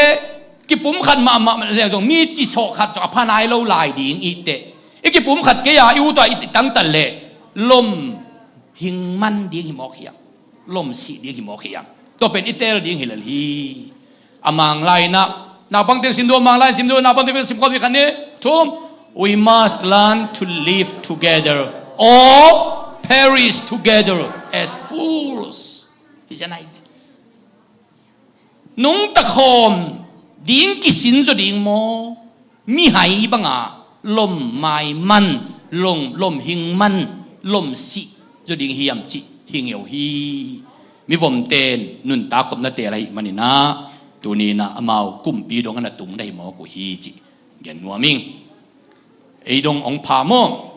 kipumkhat mahmah leng zong mi cisawh khat zong a pha nai lo lai ding i hi teh, i kipumkhat kei a i ut a i tangtat leh lom hing man ding hi mawk hiam? Lom sih ding hi mawk hiam? Tua pen i teel ding hi lel hi. A Manglai in ah, naupang teng sim dua, Manglai sim dua, naupang teng sim khawm ding khat, nih, thum. We must learn to live together or perish together as fools. Hi zen ai. Nungta khawm ding kisin zaw ding maw? Mihai banga lom maiman, lom, lom hing man, lom sih zaw ding hiam cih hi ngeu hi. Mivomte'n nuntak khopna teel ahih manin ah, tuni in ah amau kumpi dong a na tung na hi mawk uh hi cih gen nuam ing. Ei dong hong pha maw?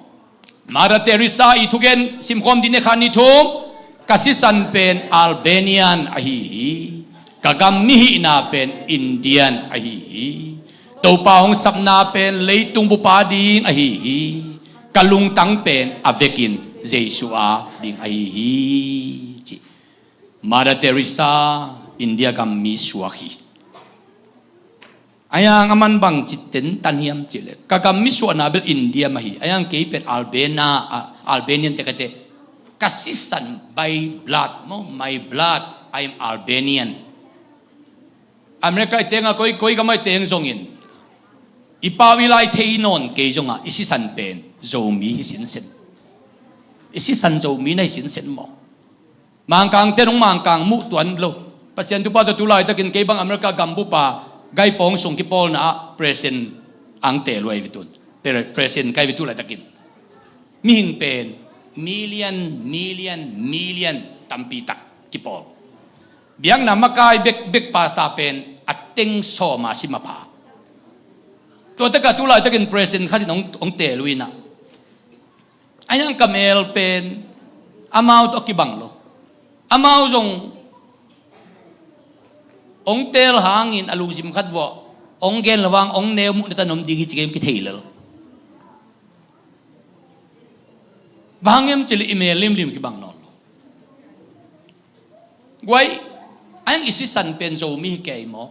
Mother Teresa i thugen simkhawm ding, nih, khat, nih, thum. Ka sisan pen Albanian ahi hi. Ka gam mihihna pen Indian ahi hi. Topa hong sapna pen leitung bup a ding ahi hi. Ka lungtang pen a vekin Jesu a ding ahi hi, ci. Mother Teresa India gam mi suak hi. Ayang aman bangci tentan hiam cih leh, ka gam mi suahna bel India mah hi. Ayang kei pen Albania, ah, Albanian teh ka teh. Ka sisan by blood maw, my blood, I am Albanian. America i teng a, koi, koi gam a i teng zongin, i pau i lai thei nawn kei zongah i sisan pen Zomi hi sinsen. I sisan Zomi na hi sinsen maw? Mangkangte'n hong Mangkang muh tuan lo. Pasian thupha tawh tu laitakin kei bang America gambup a gaipawng sung kipawlna ah president ang teel uh ahi ve tun. Pre-, president ka hi ve tu laitakin. Mihing pen million, million, million tampi tak kipawl. Biakna makai bekbek pastor pen a teng sawm a sim a pha. Tua tak a tu laitakin president khat in hong, hong teel uh in ah, a hiang ka mel pen amau tawh a kibang lo. Amau zong hong teel hangin a lungsim khat vuah hong gen lo hang hong neu muh na ta nom ding hi ci kei hong kithei lel. Bang hang hiam cih leh i mel limlim kibang nawn lo. Guai, a hiang i sisan pen Zomi hi kei maw?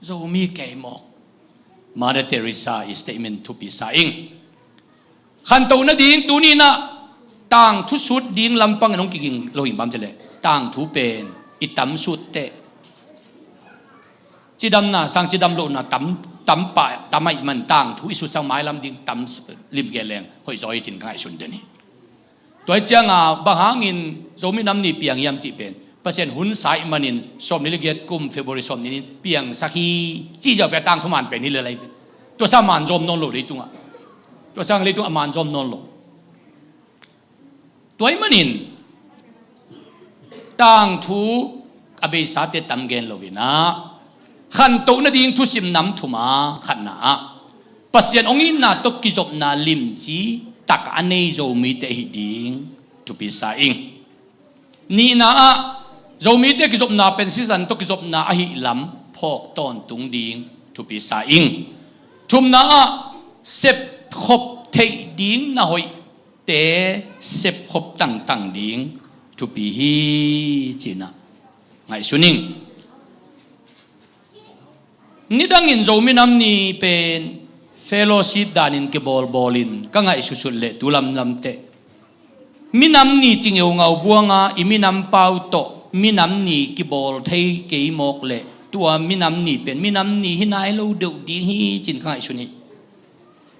Zomi kei maw? Mother Teresa i statement thupi sa ing. Khantoh nading tuni in ah tangthu sut ding lampang in hong kiging lo hi bang cih leh, tangthu pen i tam sut teh cidamna sang cidam lohna tam, tam pah, tam ahih man tangthu i sut sang mailam ding tam limgel leng hoih zaw hi cin ka ngaihsun den hi. Tua hi cianga bang hangin Zomi Nam Ni piang hiam cih pen, Pasian hun sa ahih manin sawmnih le giat kum February sawmnih ni-in piangsak hi, cih ziau pen a tangthu man pen hi lel ahi pen. Tua sang man zawm nawn lo leitungah. Tua sang leitungah man zawm nawn lo. Tua ahih manin tangthu a beisate tam gen lo in ah, khantoh nading thusim nam thum a khatna ah Pasian hong itna tawh kizopna limci tak a nei Zomite hi ding thupi sa ing. Nihna ah Zomite kizopna pen sisan tawh kizopna ahih lam phawk tawntung ding thupi sa ing. Thumna ah sepkhop theih ding na hoih te sepkhop tangtang ding thupi hi, ci-in ah ngaihsun ing. Nidangin Zomi Nam Ni pen fellowship danin kibawlbawlin ka ngaihsutsut leh tu lamlam teh minam ni ci ngeungau buanga i minam pau tawh minam ni kibawl thei kei mawk leh tua minam ni pen minam ni hi nai lo deuh ding hi, ci-in ka ngaihsun hi.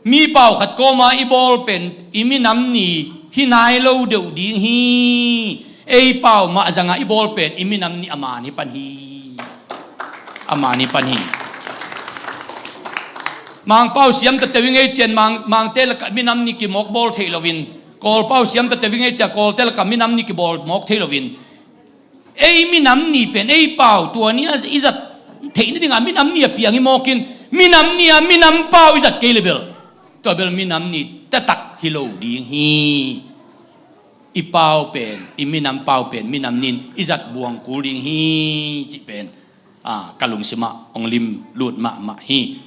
Mi pau khat kawma i bawl pen i minam ni hi nai lo deuh ding hi. Ei pau mah zanga i bawl pen i minam ni a man hi pan hi. A man hi pan hi. Mangpau siam ta teuh i ngei cian Mang, Mangte lakah minam ni kimawk bawl theih loin Kawlpau siam ta teh vingei cia Kawlte lakah minam ni kibawl mawk thei loin, ei minam ni pen ei pau tua ni a i zat theih nadingah minam ni a piang i mawkin, minam ni a minam pau i zat kei le bel, tua bel minam ni taktak hi lo ding hi. I pau pen, i minam pau pen minam nin i zat buang kul ding hi, cih pen, a, ka lungsimah hong lim lut mahmah hi.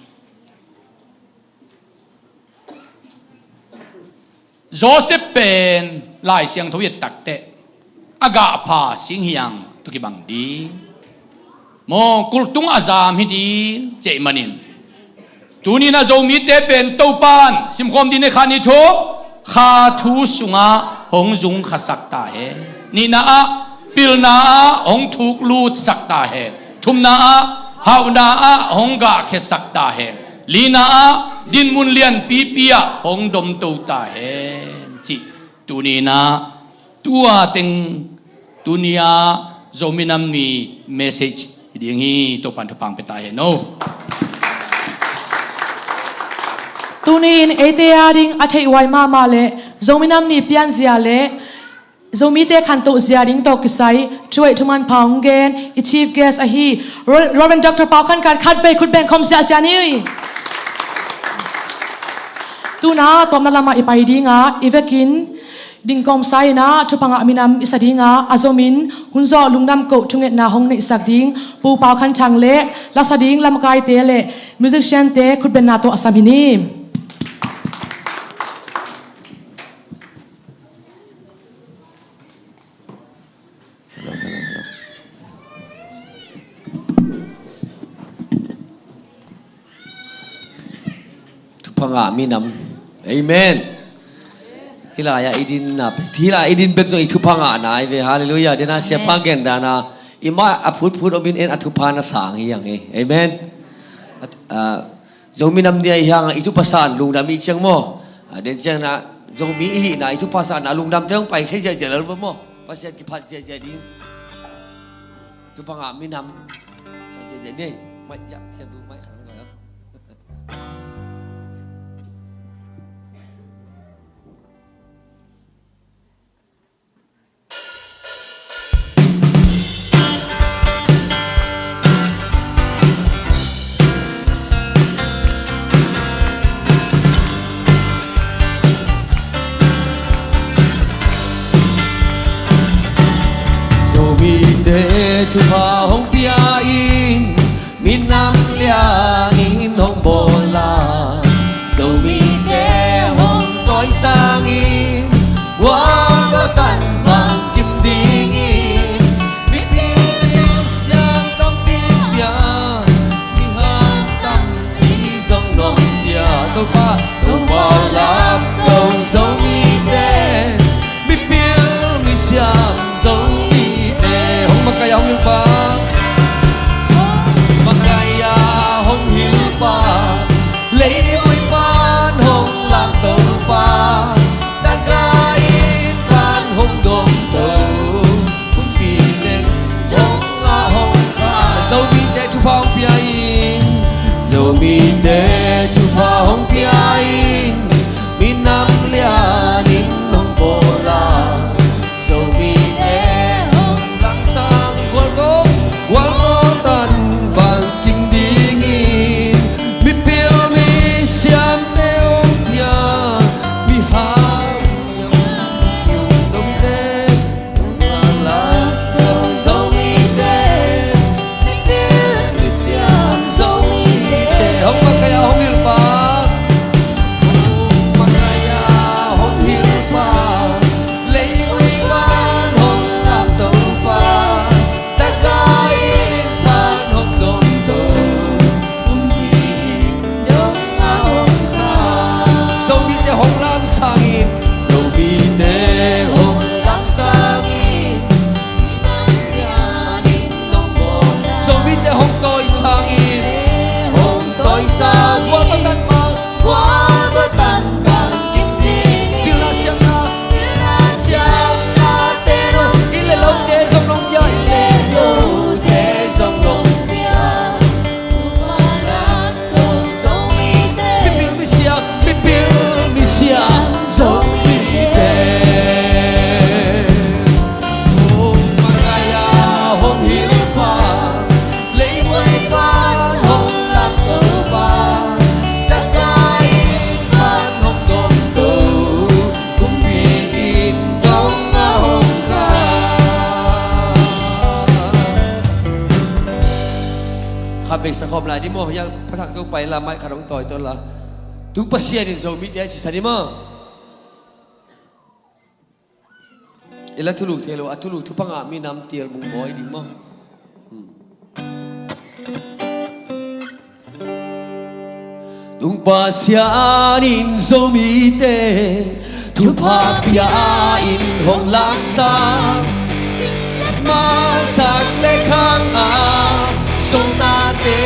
Joseph pen Lai Siangtho i et takteh a gahpha singhiang tawh kibang ding, maw, kultung a zam hi ding cih manin, tuni-in ah Zomite pen Topan simkhawm ding ni khat ni thum, kha thu sungah hong zungkhasak ta hen. Nihna ah, pilna ah hong thuklutsak ta hen. Thumna ah, hauhna ah hong gahkhiasak ta hen. Lina ah, dinmun lianpipi ah hong domto ta hen, cih tuni-in ah tua teng tuni-a Zomi Nam Ni message hi ding hi. Topan thupha hong pia ta hen aw. Tuni-in eite a ding a theihhuai mahmah le Zomi Nam Ni pianzia le Zomite khantohzia ding tawh kisai thu hoih thumanpha hong gen i chief guest ahi Rev. Doctor Pau Khan Khat khatvei khut beng khawm siahsiah ni. Tu-in ah tawpna lamah i pai ding a, i vekin dingkawmsa-in ah thupha ngah minam i sa ding a, a zomin hun zawh lungdam koh thungetna hong neihsak ding Pu Pau Khan Thang le lasa ding lamkaite le musician-te khutbenna tawh a sam hi ni. Thupha ngah minam. Amen. Hih lai-ah i dinna bek, hih lai-ah i din bek zong i thupha ngahna hi ve. Halleluiah. Dena siapa gen dan a, i mah a phutphut om in, en a thupha na sang hi hang hi. Amen. A, a, Zomi Nam Ni a i hang i thupha san lungdam i ciang maw? A, den ciang na Zomi i hihna i thupha sanna lungdamte hong pai khia ziahziah lel va maw? Pasian kiphat ziahziah ding. Thupha ngah minam sa ziahziah ni. Mai ya, sian bu mai khang lo. Zomite thupha hong pia in, minam lianin hong bawl a, Zomite hong tawisang in, gualzo tan bangkim dingin, mipil misiam tampi pia, mi hamtang i zong nong pia. Topa, Topa lamto Zomite, mipil misiam Zomite, hong makai a hong hilpa, makai a hong hilpa, leivui pan hong lamtopa, taka in pan hong domto, pumpi teng thong a hong kha. Zomite thupha hong pia in, Zomite thupha hong pia in, minam lianin hong bawl a, Zomite hong tangsang in, gualzo, gualzo tan bangkim dingin, mipil misiamte hong pia, mi hamsiam Zomite, Zomite, mipil misiam Zomite. Hong makai Khat vei sa khawm lai ni maw, hiang phathak zo pai la, maih khat hong tawi tawn la. Tu Pasian in Zomite a sisan hi maw. I la thulu thei lo, a thulu thupha ngah minam tial mung mawi ding maw. Hmm. Tung Pasian in Zomite thupha pia in hong lamsang, malsak le khang a sawltate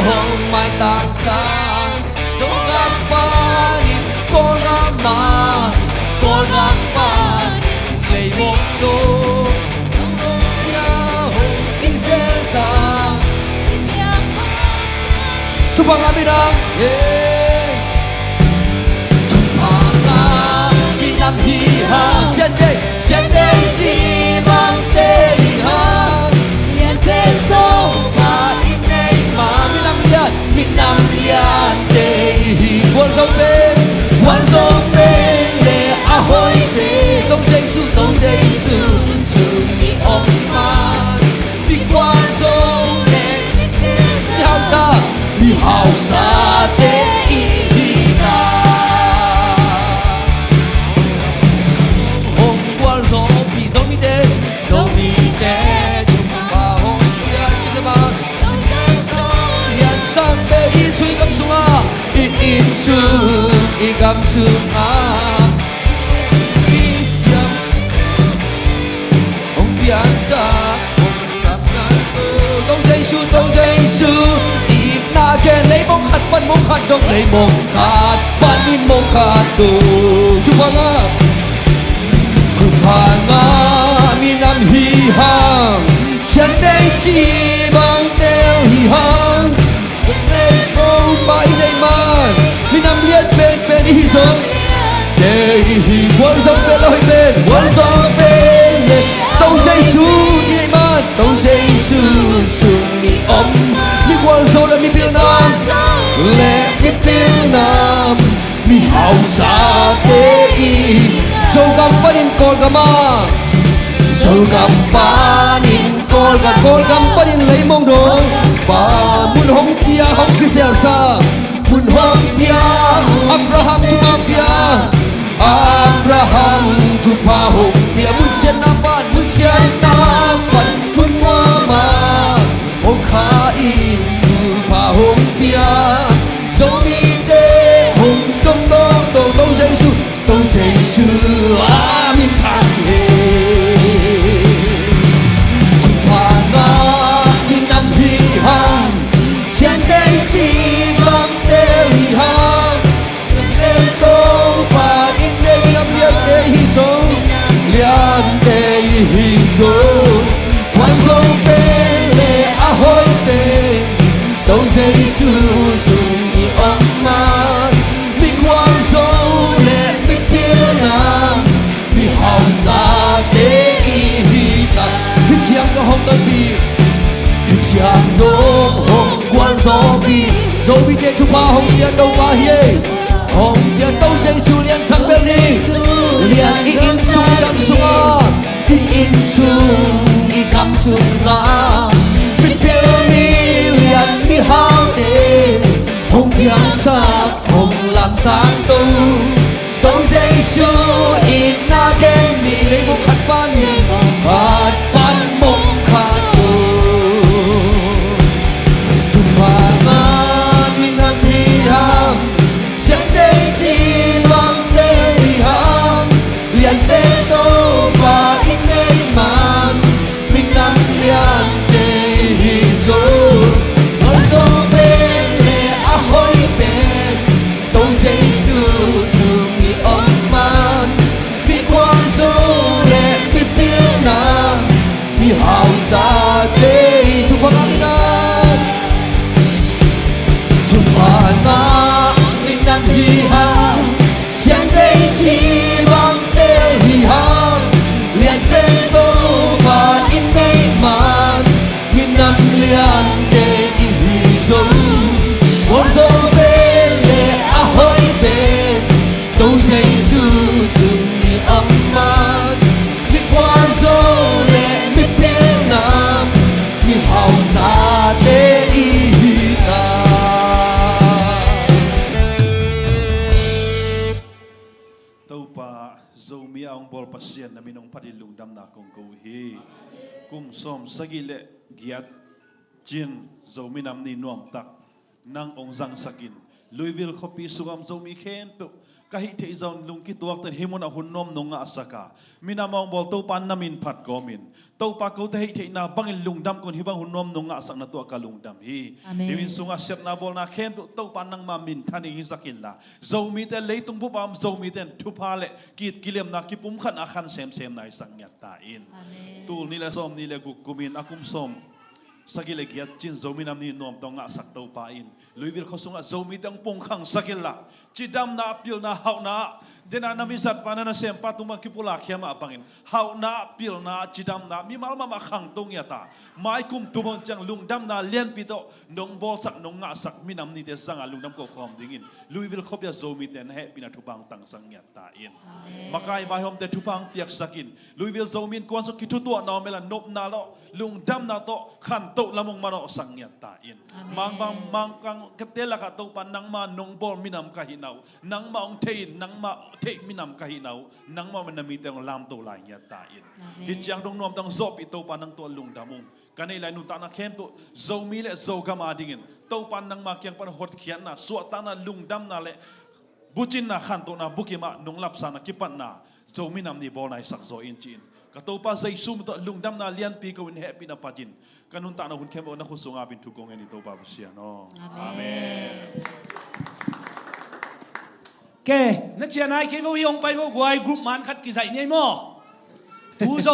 hong maitang sang. Zogam panin Kawlgam a, Kawlgam panin leimong no. Nong nong ya hong kizel sang. Thupha ngah minam, yeah. Thupha ngah minam hi hang, sian dei, sian dei ci bangte hi hang. Lian pen Topa i nei ma, minam lian, minam liante i hi. Gualzo pen, gualzo pen le a hoih pen, Topa Jesu, Topa Jesu sung i om ma. Mi gualzo le mi hausa, mi hausate i hi ta. Hong gualzo mi Zomite, Zomite thupha hong pia, sim le ma, sim le ma. Lian sang pen i inn sung i gam sungah, i inn sung i gam sungah. I siam hong piangsak, hong kamsak. To Jesu, to Jesu, itna gen, leimong khat pan mong khat dong, leimong khat panin mong khat dong. Thupha ngah, thupha ngah minam hi hang, sian dei ci bangte hi hang. Topa i nei man, minam lian penpen i hi zong. Te i hi, gualzo pen le hoih pen, gualzo pen le, To Jesu i nei man, To Jesu sung i om. Mi gualzo le mi pilna, le mi pilna. Mi hausate i Zogam panin Kawlgam a, Zogam panin Kawlgam, Kawlgam panin leimong dong. Pa mun hong pia, hong kizelsa, mun hong pia. Abraham thupha pia, Abraham thupha hong pia. Mun siatna pan, mun siatna pan, mun muama hong kha in thupha hong pia. Zomite hong tomtom to, To Jesu, To Jesu a min thang hi. Thupha ngah minam hi hang, sian dei ci bangte hi hang. Topa i nei, minam liante i hi zong, liante i hi zong. Gualzo pen le a hoih pen, To Jesu sung i om man. Mi gualzo le mi pilna, mi hausate i hi ta. Hih ciang dong hong tonpih, hih ciang dong hong gualzopih. Zomite thupha hong pia Topa hi e. Hong pia To Jesu lian sang bel ni. Lian i inn sung i gam sungah, i inn sung i gam sungah. Mipil milian mihaute hong piangsak, hong lamsang to. To Jesu itna gen mi, leimong khat pan, khat pan mong khat to. Thupha ngah minam hi hang, sian dei ci bangte hi hang. Lian pen Topa i nei man, minam liante i hi zong. Gualzo pen le a hoih pen, To Jesu sung i om man. Mi gualzo Pasian na min hong phatin lungdamna kong ko uh hi. Kum sawm sagih le giat cin Zomi Nam Ni nuamtak nang hong zangsakin, Louisville khuapi sungah Zomi khempeuh ka hih theih zah un lungkituak ten hih munah hun nuam nong ngahsak a, minam a hong bawl Topa na min phat kawmin, Topa kote hih theihna bangin lungdam kawmin hih bang hun nuam nong ngahsakna tawh ka lungdam hi. Amen. Hih min sungah sepna bawlna khempeuh Topa nangma minthan in hisak inla, Zomite, leitung bup a om Zomite in thupha le ki-it kilemna kipumkhatna khan semsem naisak ngiat ta in. Amen. Tul nih le sawmnih le guk kumin a kum sawm sagih le giat cin Zomi Nam Ni nuamtak hong ngahsak Topa in Louisville khua sungah Zomite hong pungkhangsak inla, cidamna, pilna, hauhna, dena na mizatpa, na nasempa tung bang kipulakkhia mah bangin hauhna, pilna, cidamna mimal mahmah khangto ngiat a, mai kum tum hong ciang lungdamna lianpi tawh nong bawlsak, nong ngahsak minam nite zanga lungdam ko khawm dingin Louisville khuapi ah Zomite na hehpihna thupha hong tangsak ngiat ta in. Amen. Makai vaihawmte thupha hong piaksak in, Louisville Zomi Innkuan sung kithutuahna om inla nopna lawh, lungdamna tawh khantoh lam hong manawhsak ngiat ta in. Amen. Mangkang, Mangkangte lakah Topa nangma nong bawl minam ka hihna uh, nangma hong thei in, nangma theih minam ka hihna uh, nangma na mite hong lamto lai ngiat ta in. Amen. Hih ciang dong nuamtak hong zawhpih Topa nang tawh lungdam ung. Ka neih lai nuntakna khempeuh Zomi le Zogam adingin Topa nangma kiang pan hotkhiatna, suahtakna, lungdamna le bucinna, khantohna bukim ah nong lapsakna kipatna Zomi Nam Ni bawl naisak zaw in ci-in ka Topa Jesu min tawh lungdamna lianpi ko in, hehpihna phat in ka nuntakna hun khempeuh na khut sungah ap in thu kong ngen hi Topa Pasian aw. Amen. Amen. Ke, na cian ai kei vo hi, hong pai vo, guai group man khat kizaih ni ei maw? Tu